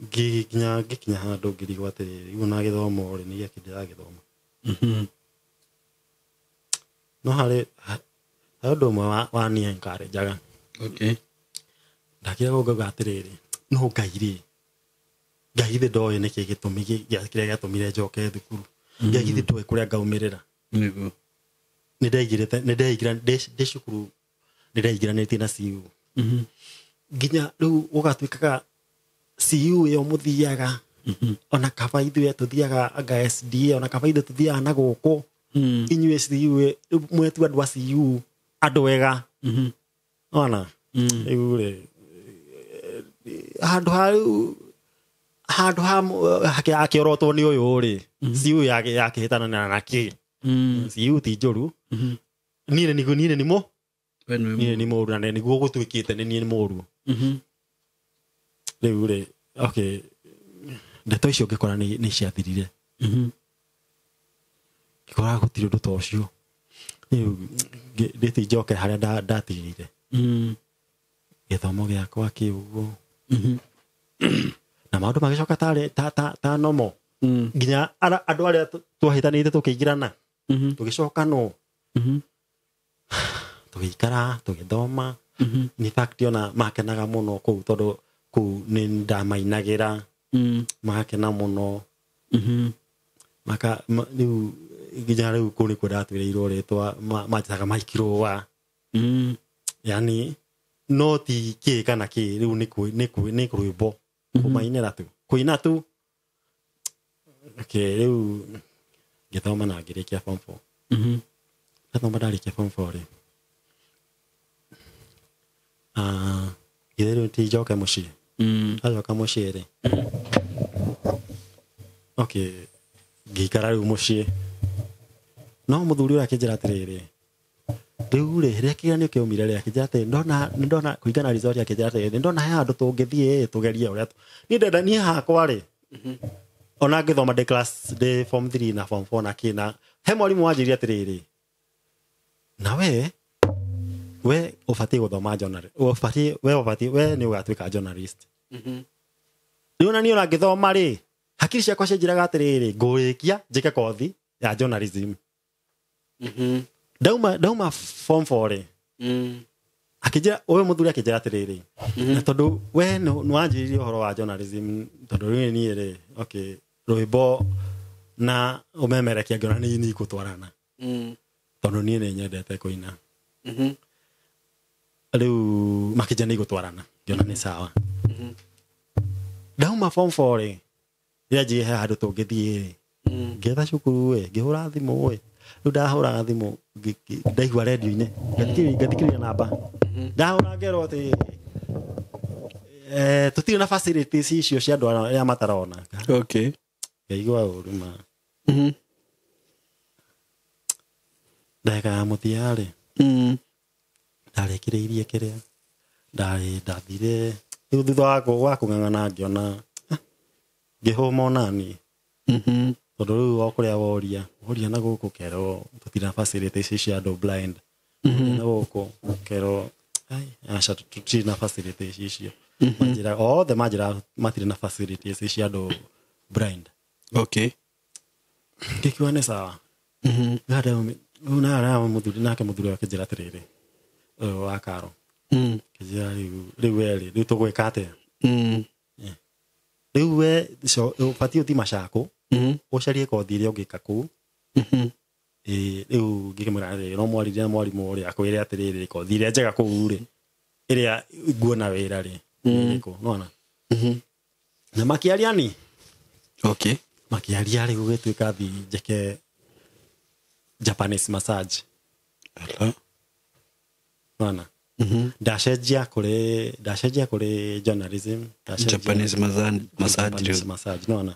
nginya ngĩkinya handũ ngĩrigwo atĩrĩrĩ, rĩu ona gĩthomo rĩ, nĩ gĩakĩ ndĩragĩthoma. No harĩ ũndũ ũmwe wa niĩ encourage-aga. Ndakĩragwo ngauga atĩrĩrĩ, no Ngai rĩ, Ngai githĩ ndoĩ nĩkĩ gĩtũmi kĩrĩa gĩatũmire njoke thukuru. Ngai githĩ ndoĩ kũrĩa ngaumĩrĩra. Nĩndeigĩrĩte, ndĩ cukuru nĩndeingĩranĩtie na CU. Nginya rĩu gũgatuĩkaga CU ĩyo mũthiaga, ona kaba ithuĩ tũthiaga anga SDA, ona kaba ithuĩ tũthiaga na gũkũ. Inyuĩ CU, mwetu andũ a CU, Andũ wega. Ona. Rĩu rĩ handũ ha rĩu handũ ha akĩorotwo nĩ ũyũ rĩ ciu yakĩhĩtana na kĩ ciu ti njũru niĩ nĩ niĩ nĩ mo niĩ nĩ mũru na nĩguo gũtuĩkĩte nĩ niĩ nĩ mũru. Rĩu rĩ okay ndeto icio ngĩkora nĩ ciathirire. Ngĩkora gũtirĩ ũndũ ta ũcio. Rĩu ndĩti njoke harĩa ndatigire. Gĩthomo gĩakwa kĩ ũguo. Na maũndũ magĩcoka ta nomo. Nginya andũ arĩa twahĩtanĩte tũkĩingĩrana. Tũgĩcokanwo. Tũgĩikara tũgĩthoma. In fact ona makenaga mũno kũu tondũ kũu nĩ ndamainagĩra. Makena mũno. Maka rĩu nginya rĩu kũu nĩkuo ndatwĩrĩirwo rĩtwa manjĩtaga Mike Rũa. Yani no ti kĩ kana kĩ rĩu nĩ rwĩmbo kũmainĩra tu kũina tu. Okay rĩu ngĩthoma na ngĩrĩkia form 4. Ndathoma ndarĩkia form 4 rĩ githĩ rĩu ti njoke mũciĩ. Ndacoka mũciĩ rĩ okay ngĩikara rĩu mũciĩ no mũthuri ũrĩa akĩnjĩra atĩrĩrĩ rĩu rĩ rĩrĩa kĩgeranio kĩaumire rĩ akĩnjĩra atĩ ndona kũringana na result akĩnjĩra atĩrĩrĩ ndona he handũ tũngĩthiĩ tũgerie ũrĩa niĩ ndenda niĩ hakwa rĩ ona ngĩthoma ndĩ class ndĩ form 3 na form 4 na kĩ na he mwarimũ wanjĩrire atĩrĩrĩ na we ũbatiĩ gũthoma journalist ũbatiĩ we ũbatiĩ we nĩ ũgatuĩka journalist. Rĩu ona niĩ ona ngĩthoma rĩ hakiri ciakwa cianjĩraga atĩrĩrĩ ngũrĩkia njĩke kothi ya journalism. Ndauma form 4 rĩ akĩnjĩra ũyũ mũthuri akĩnjĩra atĩrĩrĩ na tondũ we nĩ wanjĩrire ũhoro wa journalism tondũ rĩu niĩ rĩ okay rwĩmbo na ũmemerekia ngĩona nĩ igũtwarana tondũ niĩ nĩ nyendete kũina. Rĩu makĩnjĩra nĩ igũtwarana ngĩona nĩ sawa. Ndauma form 4 rĩ rĩrĩa njĩrire he handũ tũngĩthiĩ rĩ ngĩetha cukuru ĩ ngĩhũra thimũ ĩ rĩu ndahũraga thimũ ndaigua redio-inĩ ngathikĩrĩria namba ndahũra ngerwo atĩ tũtirĩ na facilities icio cia andũ arĩa matarona. Okay. Ngaigua ũru ma. Ndagĩka ya mũthia rĩ ndarĩkĩrĩirie kĩrĩa ndathire rĩu thutha wa kũng'ang'ana ngĩona ngĩhũma onani tondũ rĩu o kũrĩa woria na gũkũ kerwo tũtirĩ na facilities cia andũ blind. Na gũkũ kerwo ai aca tũtirĩ na facilities icio. Manjĩra othe manjĩra matirĩ na facilities cia andũ blind. Okay. Ngĩkiuga nĩ sawa. Rĩu mũthuri nake mũthuri akĩnjĩra atĩrĩrĩ ũyũ wa Karo kĩnjĩra rĩu we rĩ rĩu tũgwĩka atĩa. Rĩu we ũbatiĩ ũthiĩ Machakũ ũcarie kothi ĩrĩa ũngĩka kũu. Rĩu ngĩkĩmwĩra atĩrĩrĩ no mwaririe na mwarimũ ũrĩa akwĩre atĩrĩrĩ kothi ĩrĩa njega kũu rĩ ĩrĩa nguona wĩra rĩ nĩ ĩrĩkũ nĩwona. Na makĩaria ni okay makĩaria rĩ gũgĩtuĩka thi njĩke Japanese massage. Nĩwona. Ndacenjia kũrĩ journalism Japanese massage nĩwona.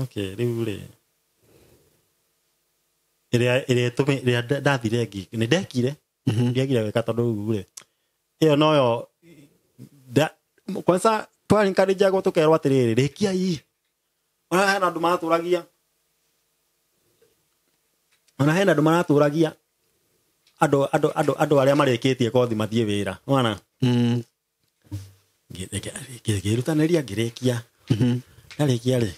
Okay rĩu rĩ ĩrĩa ndathire nĩ ndekire ndiagire gwĩka tondũ rĩu rĩ ĩyo noyo kwanza twaencourage-agwo tũkerwo atĩrĩrĩ rĩkiai ona hena andũ maratũragia ona hena andũ maratũragia andũ arĩa marĩkĩtie kothi mathiĩ wĩra nĩwona. Ngĩrutanĩria ngĩrĩkia ndarĩkia rĩ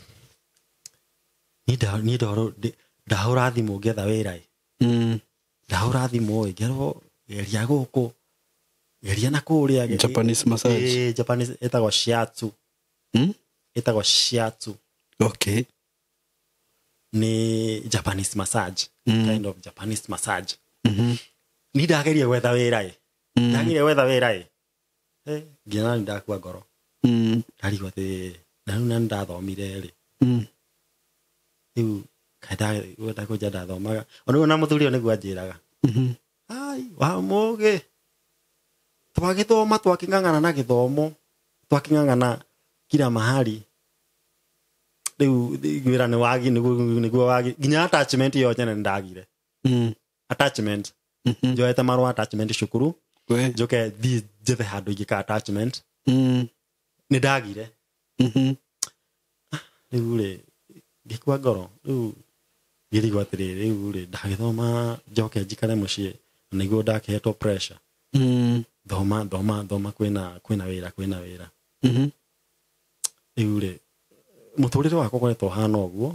niĩ ndahũra thimũ ngĩetha wĩra ĩ ndahũra thimũ ĩ ngerwo geria gũkũ geria na kũrĩa Japanese massage. Japanese ĩtagwo shiatsu. Ĩtagwo shiatsu. Okay. Nĩ Japanese massage. Kind of Japanese massage. Ni ndageria gwetha wĩra ĩ ndageria gwetha wĩra ĩ nginya nĩ ndakua ngoro ndarigwo atĩ na rĩu na nĩndathomire rĩ rĩu kaĩ ndagwenda kũnja ndathomaga ona rĩu ona mũthuri ũyũ nĩguo anjĩraga Ai wa mũgĩ twagĩthoma twakĩng'ang'ana na gĩthomo twakĩng'ang'ana kila mahali rĩu wĩra nĩ wagi nĩguo wagi nginya attachment yo nyene ndagire. Attachment njoete marũa attachment cukuru njoke thiĩ njethe handũ ingĩka attachment nĩ ndagire. Rĩu rĩ ngĩkua ngoro rĩu ngĩrigwo atĩrĩrĩ rĩu rĩ ndagĩthoma njoke njikare mũciĩ nĩguo ndakĩhetwo pressure. Thoma thoma thoma kwĩna wĩra kwĩna wĩra. Rĩu rĩ mũtũrĩre wakwa ũkoretwo ũhana ũguo.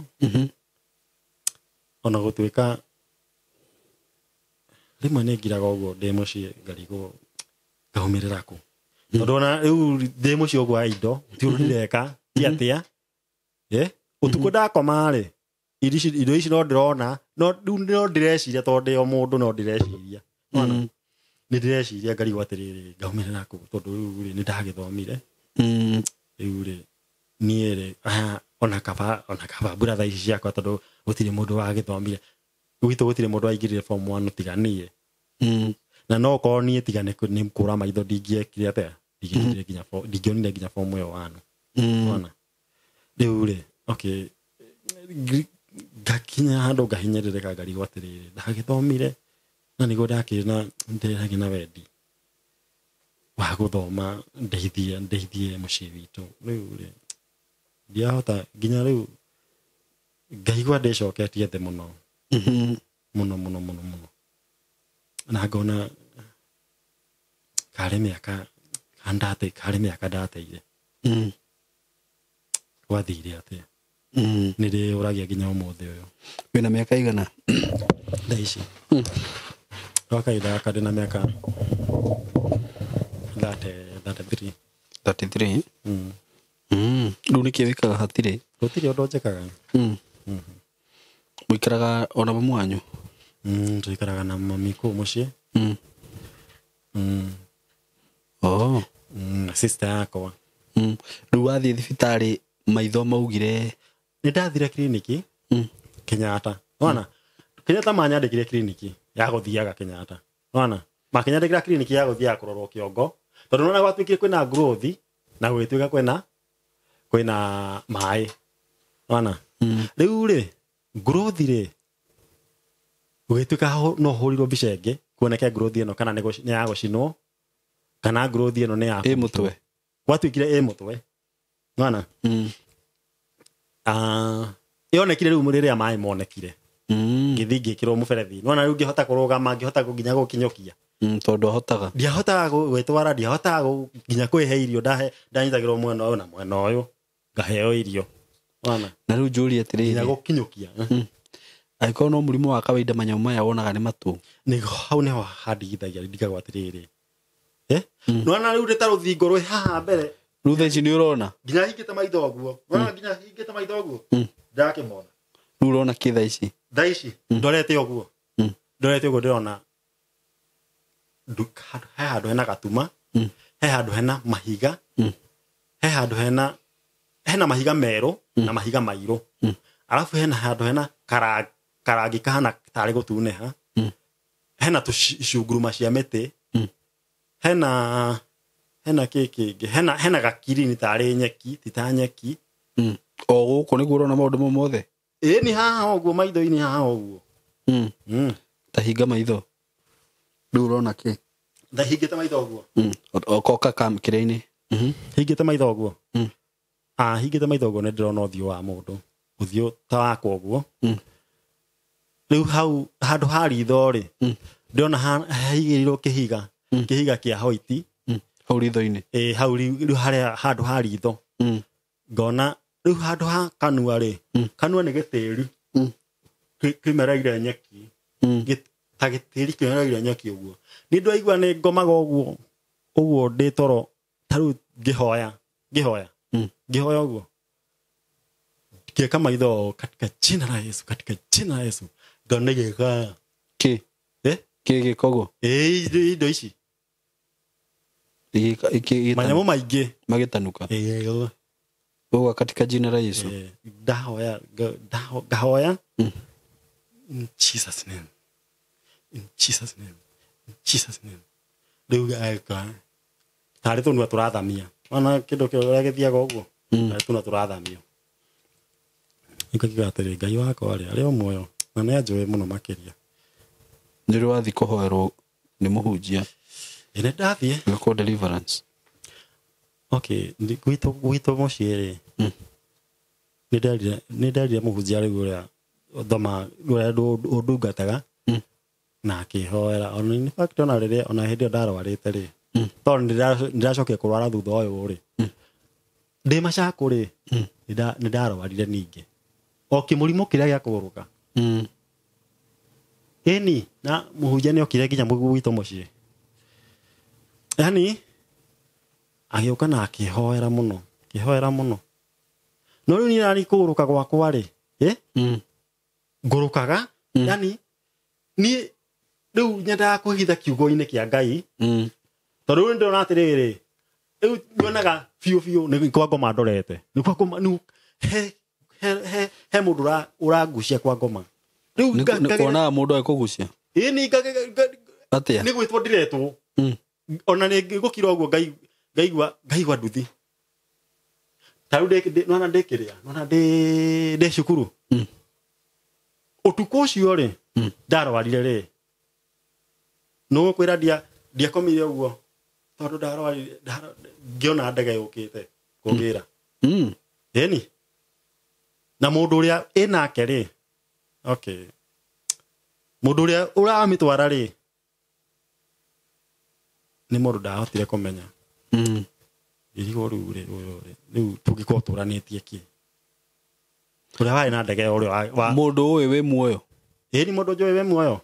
Ona gũtuĩka rĩmwe nĩ ngiraga ũguo ndĩ mũciĩ ngarigwo ngaumĩrĩra kũ tondũ ona rĩu ndĩ mũciĩ ũguo wa indo ti ũndũ ndĩreka ti atĩa ũtukũ ndakoma rĩ indo ici no ndĩrona no rĩu no ndĩreciria tondũ ndĩ o mũndũ no ndĩreciria nĩ ndĩreciria ngarigwo atĩrĩrĩ ngaumĩrĩra kũ tondũ rĩu rĩ nĩ ndagĩthomire rĩu rĩ niĩ rĩ ona kaba brother ici ciakwa tondũ gũtirĩ mũndũ wagĩthomire gwitũ gũtirĩ mũndũ waingĩrire form 1 tiga niĩ. Na no korwo niĩ tiga nĩ kũra maitho ndingĩekire atĩa ndingĩonire nginya form ĩyo 1. Ona rĩu rĩ okay ngakinya handũ ngahinyĩrĩrĩka ngarigwo atĩrĩrĩ ndagĩthomire na nĩguo ndakĩrĩ na ndĩragĩ na wendi wa gũthoma ndeithie mũciĩ witũ rĩu rĩ ndiahota nginya rĩu ngaigua ndĩcoketie thĩ mũno mũno mũno mũno mũno na ngona karĩ mĩaka ndateire gwathire atĩa nĩ ndĩyũragia nginya ũmũthĩ ũyũ. Wĩna mĩaka igana thaa ici? Gwa kahinda gaka ndĩna mĩaka 33. 33? Rĩu nĩkĩ wĩkaga hatirĩ? Gũtirĩ ũndũ njĩkaga. Mũikaraga ona mamu wanyu? Tũikaraga na mami kũu mũciĩ. Oh. Sister yakwa. Rĩu wathiĩ thibitarĩ maitho maugire? Nĩ ndathire kiriniki Kenyatta. Wana Kenyatta manyandĩkire kiriniki ya gũthiaga Kenyatta. Wana makĩnyandĩkĩra kiriniki ya gũthiaga kũrorwo kĩongo tondũ nona gwatuĩkire kwĩna growth na gũgĩtuĩka kwĩna maĩ. Wana rĩu rĩ growth rĩ gũgĩtuĩka no hũrirwo mbica ĩngĩ kuoneke growth ĩno kana nĩ ya gũcinwo kana growth ĩno nĩ ya ĩ mũtwe. Gwatuĩkire ĩ mũtwe. Wana yonekire rĩu rĩrĩa maĩ monekire ngĩthiĩ ngĩkĩrwo mũberethi. Nona rĩu ngĩhota kũrũgama ngĩhota nginya gũkinyũkia tondũ ahotaga ndiahotaga gwĩtwara ndiahotaga nginya kwĩhe irio ndanyitagĩrwo mwena ũyũ na mwena ũyũ ngaheo irio. Wana na rĩu njũrie atĩrĩrĩ nginya gũkinyũkia angĩkorwo no mũrimũ wa kawaida manyamũ maya wonaga nĩ matũ nĩ hau nĩho handigithagia ndigagwo atĩrĩrĩ nona rĩu ndĩ ta rũthingo rwĩ haha mbere rĩu thaa ici nĩ ũrona nginya hingĩte maitho ũguo nona nginya hingĩte maitho ũguo ndakĩmona rĩu ũrona kĩ thaa ici? Thaa ici ndorete ũguo ndorete ũguo ndĩrona he handũ hena gatuma he handũ hena mahiga he handũ hena mahiga merũ na mahiga mairũ arabu hena handũ hena karangi kahana tarĩ gũtunĩha hena tũcunguruma cia mĩtĩ hena kĩ kĩngĩ hena gakirini tarĩ nyeki ti ta nyeki O gũkũ nĩguo ũrona maũndũ mau mothe? Ĩĩ nĩ haha ũguo maitho-inĩ haha ũguo. Ta hinga maitho rĩu ũrona kĩ? Ndahingĩte maitho ũguo. Okoka kĩrĩa-inĩ. Hingĩte maitho ũguo. Hingĩte maitho ũguo nĩ ndĩrona ũthiũ wa mũndũ ũthiũ ta wakwa ũguo. Rĩu hau handũ ha ritho rĩ ndĩrona haigĩrĩirwo kĩhiga kĩhiga kĩa hoiti hau ritho-inĩ. Ĩĩ hau rĩu harĩa handũ ha ritho ngona rĩu handũ ha kanua rĩ kanua nĩ gĩtĩri kĩmereire nyeki ta gĩtĩri kĩmereire nyeki ũguo nĩ ndwaigua nĩ ngomaga ũguo ũguo ndĩ toro ta rĩu ngĩhoya ngĩhoya ũguo ngĩka maitho katika jina la Yesu katika jina la Yesu ngona gĩka kĩ kĩ gĩka ũguo ĩĩ indo ici manyamũ maingĩ magĩtanuka ũguo katika jina la Yesu ndahoya ngahoya in Jesus name in Jesus name Jesus name rĩu eka tarĩ tũnua tũrathamia ona kĩndũ kĩrĩa gĩthiaga ũguo tarĩ tũnua tũrathamio nĩkakiuga atĩrĩ Ngai wakwa rĩ arĩ o muoyo na nĩ anjũĩ mũno makĩria. Nĩ ũrĩ wathiĩ kũhoerwo nĩ mũhunjia? Ĩ nĩ ndathiĩ. Gwĩkwo deliverance? Okay, gwitũ mũciĩ rĩ, nĩ nderire mũhunjia rĩu ũrĩa thoma ũrĩa ũndungataga na akĩhoera. Ona in fact ona rĩrĩa ona hĩndĩ ĩyo ndarwarĩte rĩ, tondũ nĩndĩracokire kũrwara thutha ũyũ rĩ, ndĩ Machakũ rĩ, nĩ ndarwarire ningĩ o kĩmũrimũ kĩrĩa gĩa kũgũrũka. Ĩni na mũhunjia nĩ okire nginya gwitũ mũciĩ, yani agĩũka na akĩhoera mũno, akĩhoera mũno. No rĩu niĩ nani kũgũrũka gwakwa rĩ, ngũrũkaga, yani niĩ rĩu nyendaga kwĩhitha kiugo-inĩ kĩa Ngai, tondũ rĩu nĩndĩrona atĩrĩrĩ, rĩu nyonaga biũ biũ nĩ kwa ngoma ndorete, nĩ kwa ngoma, nĩ he mũndũ ũrangucia kwa ngoma. Rĩu wonaga mũndũ agĩkũgucia? Ĩni atĩa? Nĩ gwĩtwo ndiretwo. Ona nĩ gũkira ũguo ngaigua nduthi. Ta rĩu nona ndĩkĩrĩa, nona ndĩ cukuru. Ũtukũ ũcio rĩ, ndarwarire rĩ, nĩgũkwĩra ndiakomire ũguo tondũ ndarwarire, ngĩona ndege yũkĩte kũngĩra. Ĩni na mũndũ ũrĩa ĩnake rĩ, okay, mũndũ ũrĩa ũramĩtwara rĩ, nĩ mũndũ ndahotire kũmenya. Ngĩrigwo rĩu rĩ, rĩu tũngĩkorwo tũranĩtie kĩ? Ũrĩa warĩ na ndege ũrĩa wa mũndũ ũyũ wĩ muoyo? Ĩni mũndũ njũĩ wĩ muoyo.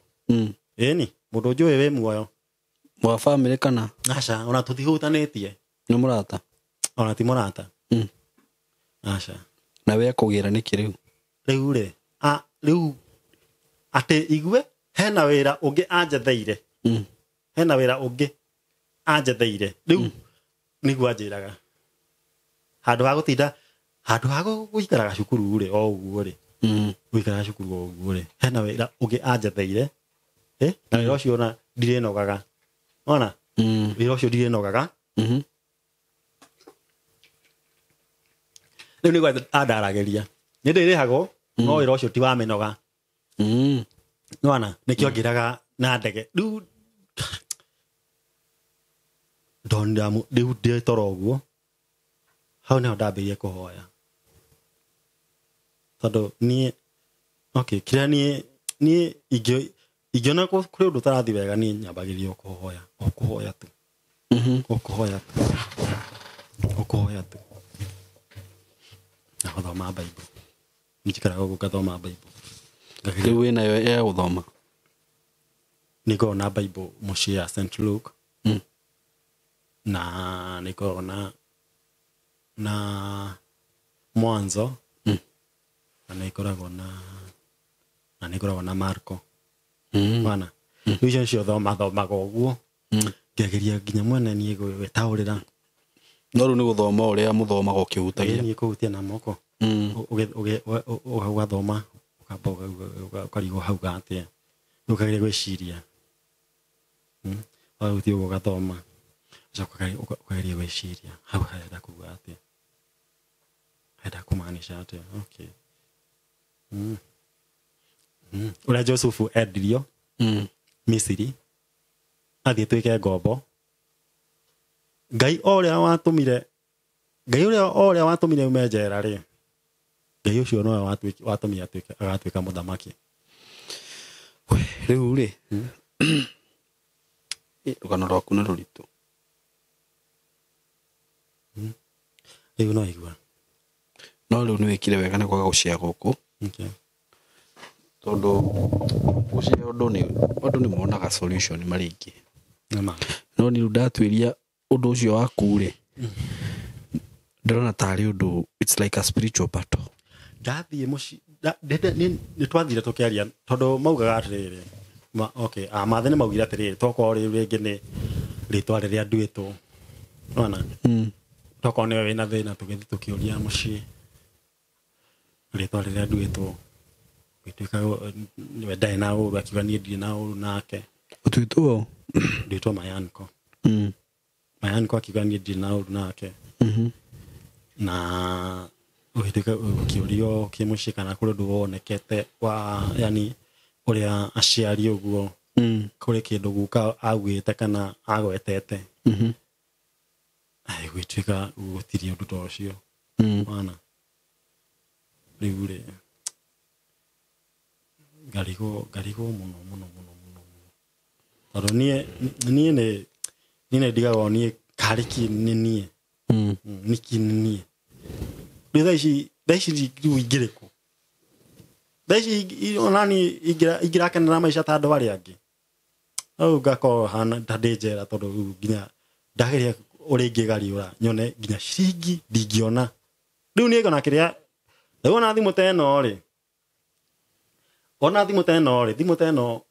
Ĩni mũndũ njũĩ wĩ muoyo. Wa family kana? Aca, ona tũtihutanĩtie. Nĩ mũrata? Ona ti mũrata. Aca. Na we akũgĩra nĩkĩ rĩu? Rĩu rĩ, rĩu atĩ igue hena wĩra ũngĩ anjetheire. Hena wĩra ũngĩ anjetheire. Rĩu nĩguo anjĩraga. Handũ ha gũtinda, handũ ha gũikaraga cukuru rĩ, o ũguo rĩ. Gũikaraga cukuru o ũguo rĩ. Hena wĩra ũngĩ anjetheire. Na wĩra ũcio ona ndirĩnogaga. Ona? Wĩra ũcio ndirĩnogaga. Rĩu nĩguo andaragĩria. Nĩ ndĩrĩhagwo, no wĩra ũcio ti wa mĩnoga. Nĩwona? Nĩkĩo ngĩraga na ndege. Rĩu ndonire rĩu ndĩ toro ũguo, hau nĩho ndambĩrĩirie kũhoya. Tondũ niĩ, okay, kĩrĩa niĩ ingĩona kũrĩ ũndũ ũtarathiĩ wega, niĩ nyambagĩrĩria o kũhoya, o kũhoya tu. O kũhoya tu. O kũhoya tu. Na gũthoma Bible. Njikaraga ũguo ngathoma Bible. Rĩu wĩnayo ya gũthoma? Nĩ ngoragwo na Bible mũciĩ ya St. Luke. Na nĩ ngoragwo na Mwanzo. Na nĩ ngoragwo na nĩ ngoragwo na Marko. Wana? Rĩu icio nĩcio thomathomaga ũguo. Ngĩgeria nginya mwene niĩ gwĩtaũrĩra. No rĩu nĩ gũthoma ũrĩa mũthomaga ũkĩhutagia. Niĩ kũhutia na moko. Ũgathoma, ũkamba ũkarigwo hau atĩa. Rĩu ũkageria gwĩciria. Ũgathiĩ ũguo ũgathoma. Ũgacoka ũkageria gwĩciria hau harenda kuga atĩa. Harenda kũmaanisha atĩa. Okay. Ũrĩa Josefu endirio Misiri athiĩ tuĩke ngombo. Ngai o ũrĩa watũmire, Ngai ũrĩa o ũrĩa watũmire ume njera rĩ, Ngai ũcio nowe watũmire agatuĩka mũthamaki. Rĩu rĩ, rũgano rwaku nĩ rũritũ. Rĩu no igua. No rĩu nĩ wĩkire wega nĩ kwaga gũcea gũkũ. Okay. Tondũ gũcea ũndũ nĩ, andũ nĩ monaga solution marĩ aingĩ. Nĩma. No nĩ rĩu ndatuĩria ũndũ ũcio waku rĩ, ndĩrona tarĩ ũndũ, it's like a spiritual battle. Ndathiĩ mũciĩ, nĩ twathire tũkĩaria, tondũ maugaga atĩrĩrĩ, okay, mathe nĩ maugire atĩrĩrĩ, tokorwo rĩu rĩngĩ nĩ rĩtwa rĩrĩa nduĩtwo. Nĩwona? Tokorwo nĩwe wĩna thĩna, tũgĩthiĩ tũkĩũria mũciĩ rĩtwa rĩrĩa nduĩtwo. Gĩtuĩka nĩwe ndarĩ na ũru, akiuga niĩ ndirĩ na ũru nake. Ũtuĩtwo? Ndĩtwo Mayanko. Mayanko akiuga niĩ ndirĩ na ũru nake. Na ũgĩtuĩka ũkĩũrio kĩmũciĩ kana kũrĩ ũndũ wonekete wa yani ũrĩa aciari ũguo kũrĩ kĩndũ guka augĩte kana agwetete. Ai gwĩtuĩka gũtirĩ ũndũ ta ũcio. Wana rĩu rĩ ngarigwo mũno mũno mũno mũno mũno tondũ niĩ nĩ ndigagwo niĩ karĩ kĩ nĩ niĩ nĩkĩ nĩ niĩ rĩu thaa ici rĩu ingĩrĩ kũ thaa ici ona niĩ ingĩrakenera maica ta andũ arĩa angĩ rĩu ngakorwo hana ta ndĩ njera tondũ rĩu nginya ndageria ũrĩa ingĩgariũra nyone nginya ciringi ndingĩona rĩu niĩ ngona kĩrĩa rĩu ona thimũ ta ĩno rĩ ona thimũ ta ĩno rĩ thimũ ta ĩno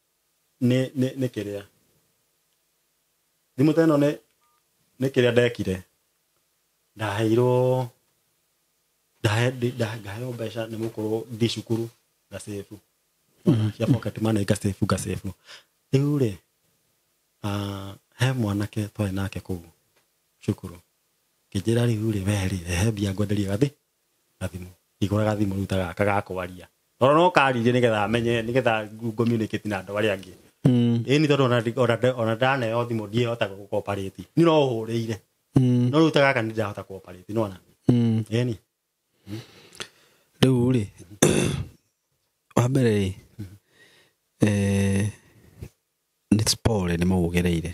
nĩ kĩrĩa thimũ ta ĩno nĩ kĩrĩa ndekire ndaheirwo ngaheo mbeca nĩ mũkũrũ ndĩ cukuru ngacebu cia pocket money ngacebu rĩu rĩ he mwanake twarĩ nake kũu cukuru kĩnjĩra rĩu rĩ we rĩ rehe mbia ngwenderie gathimũ igũra gathimũ rĩu ta gaka ga kwaria tondũ no karirie nĩgetha amenye nĩgetha communicate na andũ arĩa angĩ ĩni tondũ ona ndaneo thimũ ndiĩhotaga gũcooperate niĩ no ũhũrĩire no rĩu ta gaka nĩ ndĩrahota cooperate nĩwona ĩni rĩu rĩ wa mbere rĩ nĩ pole nĩ maũgereire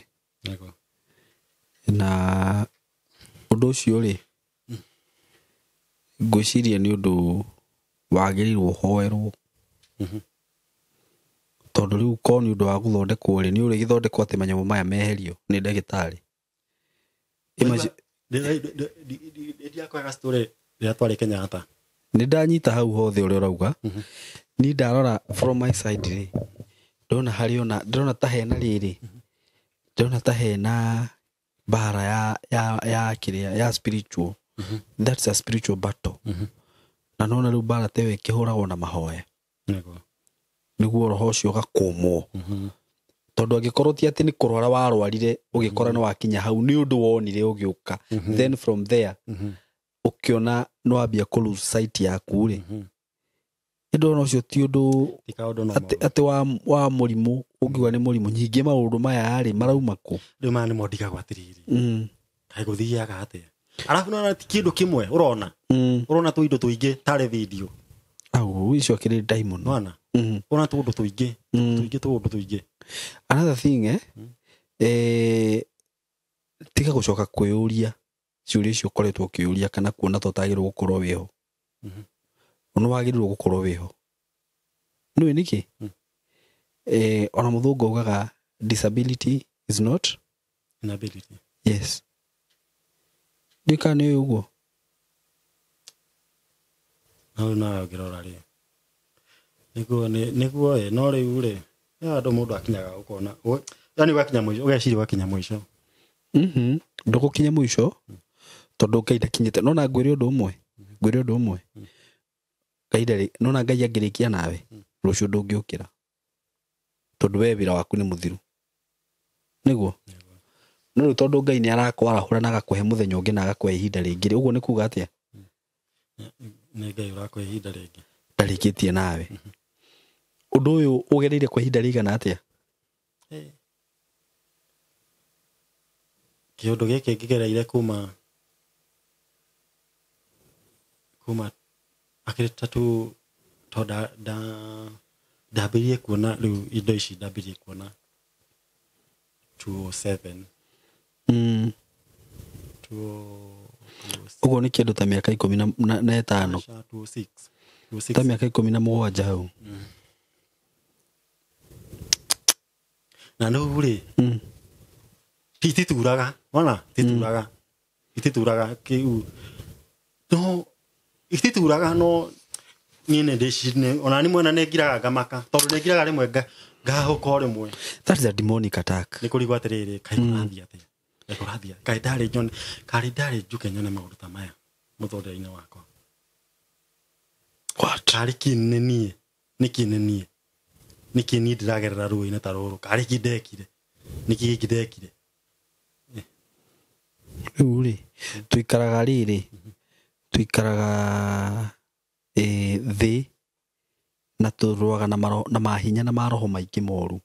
na ũndũ ũcio rĩ ngwĩciria nĩ ũndũ wagĩrĩirwo ũhoerwo tondũ rĩu korwo nĩ ũndũ wa gũthondekwo rĩ nĩ ũrĩgĩthondekwo atĩ manyamũ maya meherio nĩ ndagĩtarĩ ndiakwega story rĩrĩa twarĩ Kenyatta nĩ ndanyita hau hothe ũrĩa ũrauga niĩ ndarora from my side rĩ ndĩrona harĩ ona ndĩrona ta hena rĩrĩ ndĩrona ta hena mbara ya kĩrĩa ya spiritual. That's a spiritual battle. Na nona rĩu mbara ta ĩyo ĩkĩhũragwo na mahoya nĩguo roho ũcio ũgakũmwo tondũ angĩkorwo ti atĩ nĩ kũrwara warwarire ũgĩkora nĩ wakinya hau nĩ ũndũ wonire ũgĩũka then from there ũkĩona nĩ wambia kũ lose sight yaku rĩ ndĩrona ũcio ti ũndũ atĩ wa mũrimũ ũngiuga nĩ mũrimũ nyingĩ maũndũ maya rĩ marauma kũ rĩu maya nĩmo ndigagwo atĩrĩrĩ kaĩ gũthiaga atĩa arabu nona ti kĩndũ kĩmwe ũrona ũrona tũindo tũingĩ tarĩ video au icio akĩrĩ diamond nona ũrona tũũndũ tũingĩ tũingĩ tũũndũ tũingĩ another thing tiga gũcoka kwĩyũria ciũria icio ũkoretwo ũkĩũria kana kuona ta ũtagĩrĩirwo gũkorwo wĩho nĩ wagĩrĩirwo gũkorwo wĩho nĩũĩ nĩkĩ ona mũthũngũ augaga disability is not inability yes ndiũĩ kana nĩũĩ ũguo no nawe ũngĩrora rĩ nĩguo ĩ no rĩu rĩ he handũ mũndũ akinyaga ũkona yani ũgakinya mũico ũgeciria ũgakinya mũico ndũgũkinya mũico tondũ Ngai ndakinyĩte nona ngwĩre ũndũ ũmwe ngwĩre ũndũ ũmwe Ngai ndarĩ nona Ngai angĩrĩkia nawe rũciũ ndũngĩũkĩra tondũ we wĩra waku nĩ mũthiru nĩguo no rĩu tondũ Ngai nĩ arakwarahũra na agakũhe mũthenya ũngĩ na agakũhe ihinda rĩngĩ rĩ ũguo nĩ kuga atĩa nĩ Ngai ũrakũhe ihinda rĩngĩ ndarĩkĩtie nawe ũndũ ũyũ ũgereire kwa ihinda rĩigana atĩa kĩũndũ gĩkĩ ngĩgereire kuma akĩrĩ tatu to ndambĩrĩirie kuona rĩu indo ici ndambĩrĩirie kuona 207 ũguo nĩ kĩndũ ta mĩaka 15 206 ta mĩaka 17 hau na rĩu rĩ itituraga wona itituraga itituraga kĩu no itituraga no niĩ nĩ ndĩcine ona nĩ mwena nĩ ngiraga ngamaka tondũ nĩ ngiraga rĩmwe ngahũka o rĩmwe that is a demonic attack nĩ kũrigwo atĩrĩrĩ kaĩ kũrathiĩ atĩa kaĩ kũrathiĩ kaĩ ndarĩ nyone karĩ ndarĩ njuke nyone maũndũ ta maya mũtũrĩre-inĩ wakwa what karĩ kĩ nĩ niĩ nĩkĩ nĩ niĩ nĩkĩ niĩ ndĩragerera ruo-inĩ ta rũrũ karĩ kĩ ndekire Nĩkĩ gĩkĩ ndekire? Rĩu rĩ, tũikaraga rĩrĩ, tũikaraga thĩ na tũrũaga na mahinya na maroho maingĩ moru.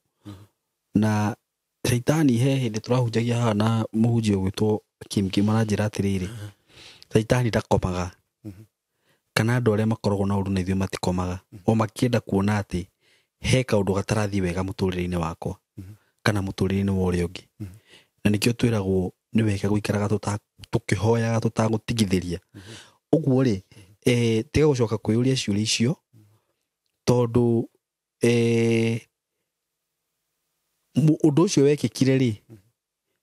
Na caitani he hĩndĩ tũrahunjagia haha na mũhunjia ũgwĩtwo Kim Kim aranjĩra atĩrĩrĩ, caitani ndakomaga, kana andũ arĩa makoragwo na ũru na ithuĩ matikomaga, o makĩenda kuona atĩ he kaũndũ gatarathiĩ wega mũtũrĩre-inĩ wakwa kana mũtũrĩre-inĩ wa ũrĩa ũngĩ. Na nĩkĩo twĩragwo nĩ wega gũikaraga tũkĩhoyaga tũtagũtigithĩria. Ũguo rĩ, tiga gũcoka kwĩyũria ciũria icio, tondũ ũndũ ũcio wekĩkire rĩ,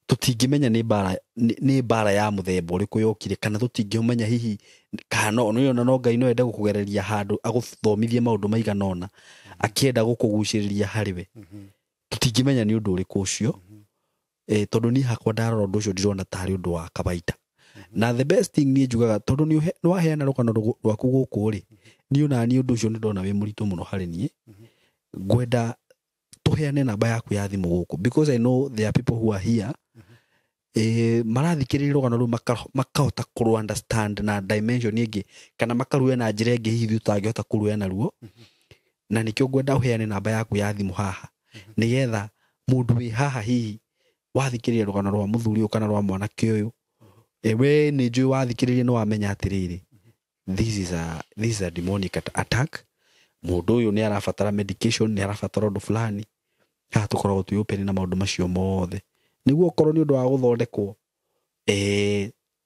tũtingĩmenya nĩ mbara ya mũthemba ũrĩkũ yokire, kana tũtingĩmenya hihi kana no no Ngai no ende gũkũgereria handũ agũthomithie maũndũ maigana ũna, akĩenda gũkũgucĩrĩria harĩ we. Tũtingĩmenya nĩ ũndũ ũrĩkũ ũcio, tondũ niĩ hakwa ndarora ũndũ ũcio ndirona tarĩ ũndũ wa kawaida. Na the best thing niĩ njugaga, tondũ nĩ waheana rũgano rwaku gũkũ rĩ, niĩ ona niĩ ũndũ ũcio nĩ ndona wĩ mũritũ mũno harĩ niĩ. Ngwenda tũheane namba yaku ya thimũ gũkũ, because I know there are people who are here, marathikĩrĩria rũgano rũu makahota kũrũ understand na dimension ĩngĩ, kana makaruoya na njĩra ĩngĩ hihi ithuĩ tũtangĩhota kũruoya naruo. Na nĩkĩo ngwenda ũheane namba yaku ya thimũ haha, nĩgetha mũndũ wĩ haha hihi wathikĩrĩria rũgano rwa mũthuri ũyũ kana rwa mwanake ũyũ, we nĩ njũĩ wathikĩrĩria nĩ wamenya atĩrĩrĩ, this is a demonic attack. Mũndũ ũyũ nĩ arabatara medication, nĩ arabatara ũndũ fulani. Haha tũkoragwo twĩ open na maũndũ macio mothe, nĩguo okorwo nĩ ũndũ wa gũthondekwo,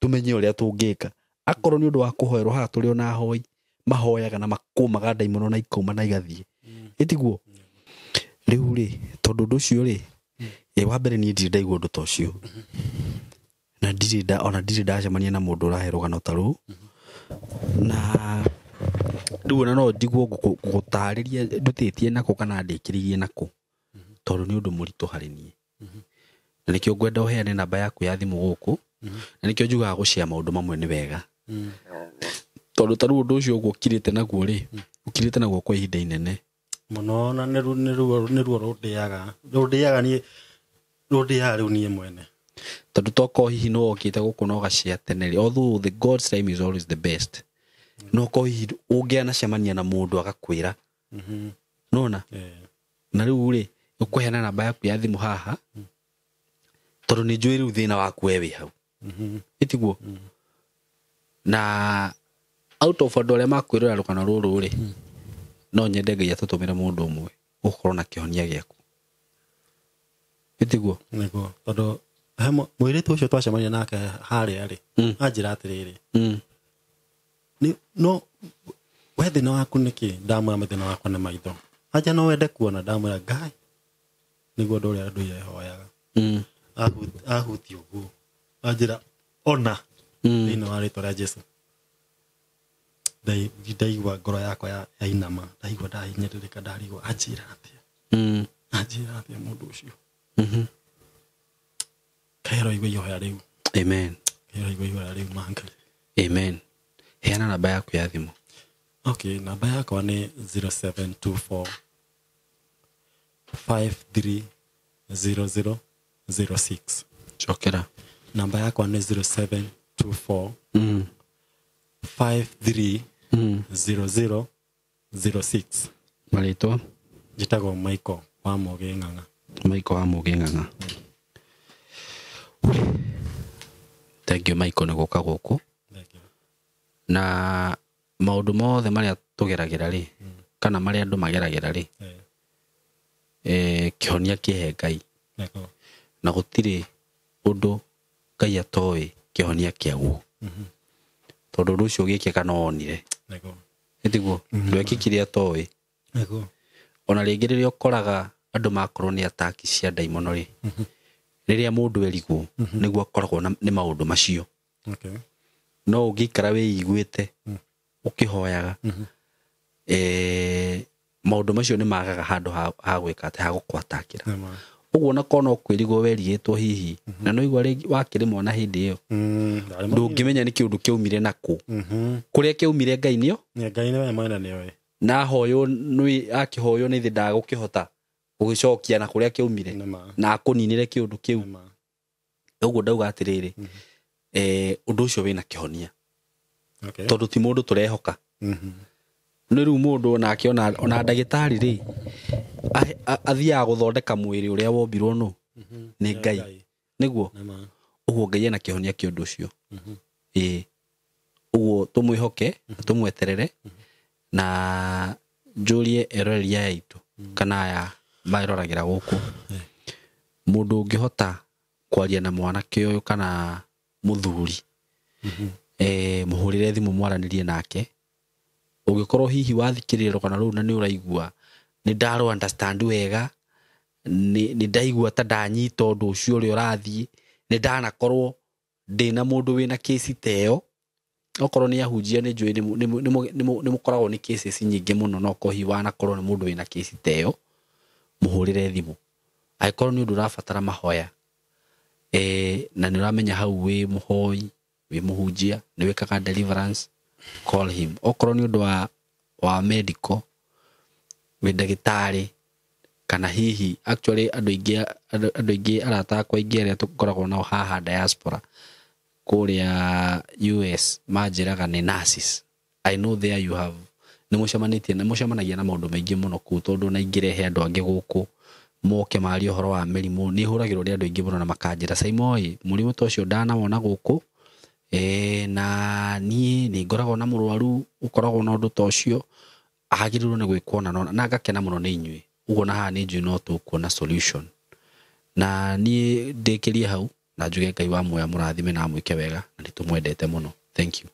tũmenye ũrĩa tũngĩka. Akorwo nĩ ũndũ wa kũhoerwo, haha tũrĩ ona ahoi mahoyaga na makũmaga ndaimono na ikauma na igathiĩ. Ĩtiguo rĩu rĩ, tondũ ũndũ ũcio rĩ, wa mbere niĩ ndirĩ ndaigua ũndũ ta ũcio, na ndirĩ nda ona ndirĩ ndacemania na mũndũ ũrahe rũgano ta rũu. Na rĩu ona no njiguo ngũgũtarĩria ndutĩtie nako kana ndĩkĩrĩirie nako, tondũ nĩ ũndũ mũritũ harĩ niĩ. Na nĩkĩo ngwenda ũheane namba yaku ya thimũ gũkũ, na nĩkĩo njugaga gũshare maũndũ mamwe nĩ wega, tondũ ta rĩu ũndũ ũcio ũguo ũkirĩte naguo rĩ, ũkirĩte naguo kwa ihinda inene mũno, na nĩ ruo rũndĩaga niĩ, rũndĩaga rĩu niĩ mwene. Tondũ tokorwo hihi nĩ wokĩte gũkũ na ũgashare tene rĩ, although the God's time is always the best, no korwo hihi ũngĩanacemania na mũndũ agakwĩra nona. Na rĩu rĩ, ũkũheana namba yaku ya thimũ haha, tondũ nĩ njũĩ rĩu thĩna waku we wĩ hau. Ĩtiguo na out of andũ arĩa makwĩrora rũgano rũrũ rĩ, no nyende Ngai atũtũmĩre mũndũ ũmwe ũgũkorwo na kĩhonia gĩaku. Ĩtiguo. Nĩguo, tondũ he mũirĩtu ũcio twacemania nake harĩa rĩ, anjĩra atĩrĩrĩ, nĩ no we thĩna waku nĩkĩ? Ndamwĩra thĩna wakwa nĩ maitho. Anja no wende kuona? Ndamwĩra Ngai nĩguo ũndũ ũrĩa ndũire hoyaga. Ahuti ũguo anjĩra ona thĩinĩ wa rĩtwa rĩa Jesu. Ndaigua ngoro yakwa yainama, ndaigua ndahinyĩrĩrĩka, ndarigwo anjĩra atĩa, anjĩra atĩa mũndũ ũcio. Kaĩro igua ihoya rĩu. Amen. Kaĩro igua ihoya rĩu mangai. Amen. Heana namba yaku ya thimũ. Okay, namba yakwa nĩ 0724 530006. Cokera. Namba yakwa nĩ 0724 530006. Marĩtwa? Njĩtagwo Michael wa Mũgĩ Ng'ang'a. Michael wa Mũgĩ Ng'ang'a. Thank you, Michael, nĩ gũka gũkũ. Thank you. Na maũndũ mothe marĩa tũgeragĩra rĩ, kana marĩa andũ mageragĩra rĩ, kĩhonia kĩhe Ngai. Na gũtirĩ ũndũ Ngai atoĩ kĩhonia kĩaguo, tondũ ũndũ ũcio ũgĩkĩka no onire. Ĩtiguo ndwekĩkire atoĩ. Ona rĩngĩ rĩrĩa ũkoraga andũ makorwo nĩ ataki cia ndaimono rĩ, rĩrĩa mũndũ erigwo nĩguo akoragwo nĩ maũndũ macio. No ũngĩikara wĩiguĩte ũkĩhoyaga, maũndũ macio nĩ magaga handũ ha gwĩka atĩ ha gũkwatakĩra. Nĩma. Ũguo ona korwo no kwĩrigwo werigĩtwo hihi, na no igua rĩngĩ wakĩrĩ mwana hĩndĩ ĩyo, Ndarĩ mũnini. ndũngĩmenya nĩ kĩũndũ kĩaumire nakũ, kũrĩa kĩaumire Ngai nĩo. Nĩ Ngai nĩwe mwene nĩoĩ. Na ahoywo nĩ akĩhoywo nĩ thĩ ndagũkĩhota Gũgĩcokia na kũrĩa kĩaumire Nĩma. na akũninĩre kĩũndũ kĩu. Nĩma. Ũguo ndauga atĩrĩrĩ, ũndũ ũcio wĩna kĩhonia. Okay. Tondũ ti mũndũ tũrehoka. Nĩ rĩu mũndũ onake ona ndagĩtarĩ rĩ, athiaga gũthondeka mwĩrĩ ũrĩa wombirwo nũ nĩ Ngai, nĩguo. Nĩma. Ũguo Ngai ena kĩhonia kĩa ũndũ ũcio. Ĩĩ, ũguo tũmwĩhoke na tũmweterere, na njũrie eroreri aya aitũ kana aya maroragĩra gũkũ, mũndũ ũngĩhota kwaria na mwanake ũyũ kana mũthuri, mũhũrĩre thimũ mwaranĩrie nake. Ũngĩkorwo hihi wathikĩrĩria rũgano rũu na nĩ ũraigua nĩ ndarũ understand wega, nĩ ndaigua ta ndanyita ũndũ ũcio ũrĩa ũrathiĩ, nĩ ndanakorwo ndĩna mũndũ wĩna kĩci ta ĩyo. Okorwo nĩ ahunjia, nĩ njũĩ nĩ mũkoragwo nĩ cases nyingĩ mũno, no korwo hihi wanakorwo nĩ mũndũ wĩna kĩci ta ĩyo, mũhũrĩre thimũ. Angĩkorwo nĩ ũndũ ũrabatara mahoya, na nĩ ũramenya hau wĩ mũhoi, wĩ mũhunjia, nĩ wĩkaga deliverance, call him. Okorwo nĩ ũndũ wa medical, wĩ ndagĩtarĩ, kana hihi actually andũ aingĩ, arata akwa aingĩ arĩa tũkoragwo nao haha diaspora kũrĩa US manjĩraga nĩ nurses. I know there you have, nĩ mũcemanĩtie, nĩ mũcemanagia na maũndũ maingĩ mũno kũu, tondũ na ingĩrehe andũ angĩ gũkũ moke marie ũhoro wa mĩrimũ, nĩ hũragĩrwo nĩ andũ aingĩ mũno na makanjĩra, "Saimoi, mũrimũ ta ũcio ndanawona gũkũ, na niĩ nĩ ngoragwo na mũrwaru ũkoragwo na ũndũ ta ũcio, agĩrĩirwo nĩ gwĩkwo na na ngakena mũno nĩ inyuĩ." Ũguo na haha nĩ njũĩ no tũkuona solution. Na niĩ ndĩkĩrie hau na njuge Ngai wa muoya mũrathime na amwĩke wega, na nĩ tũmwendete mũno. Thank you.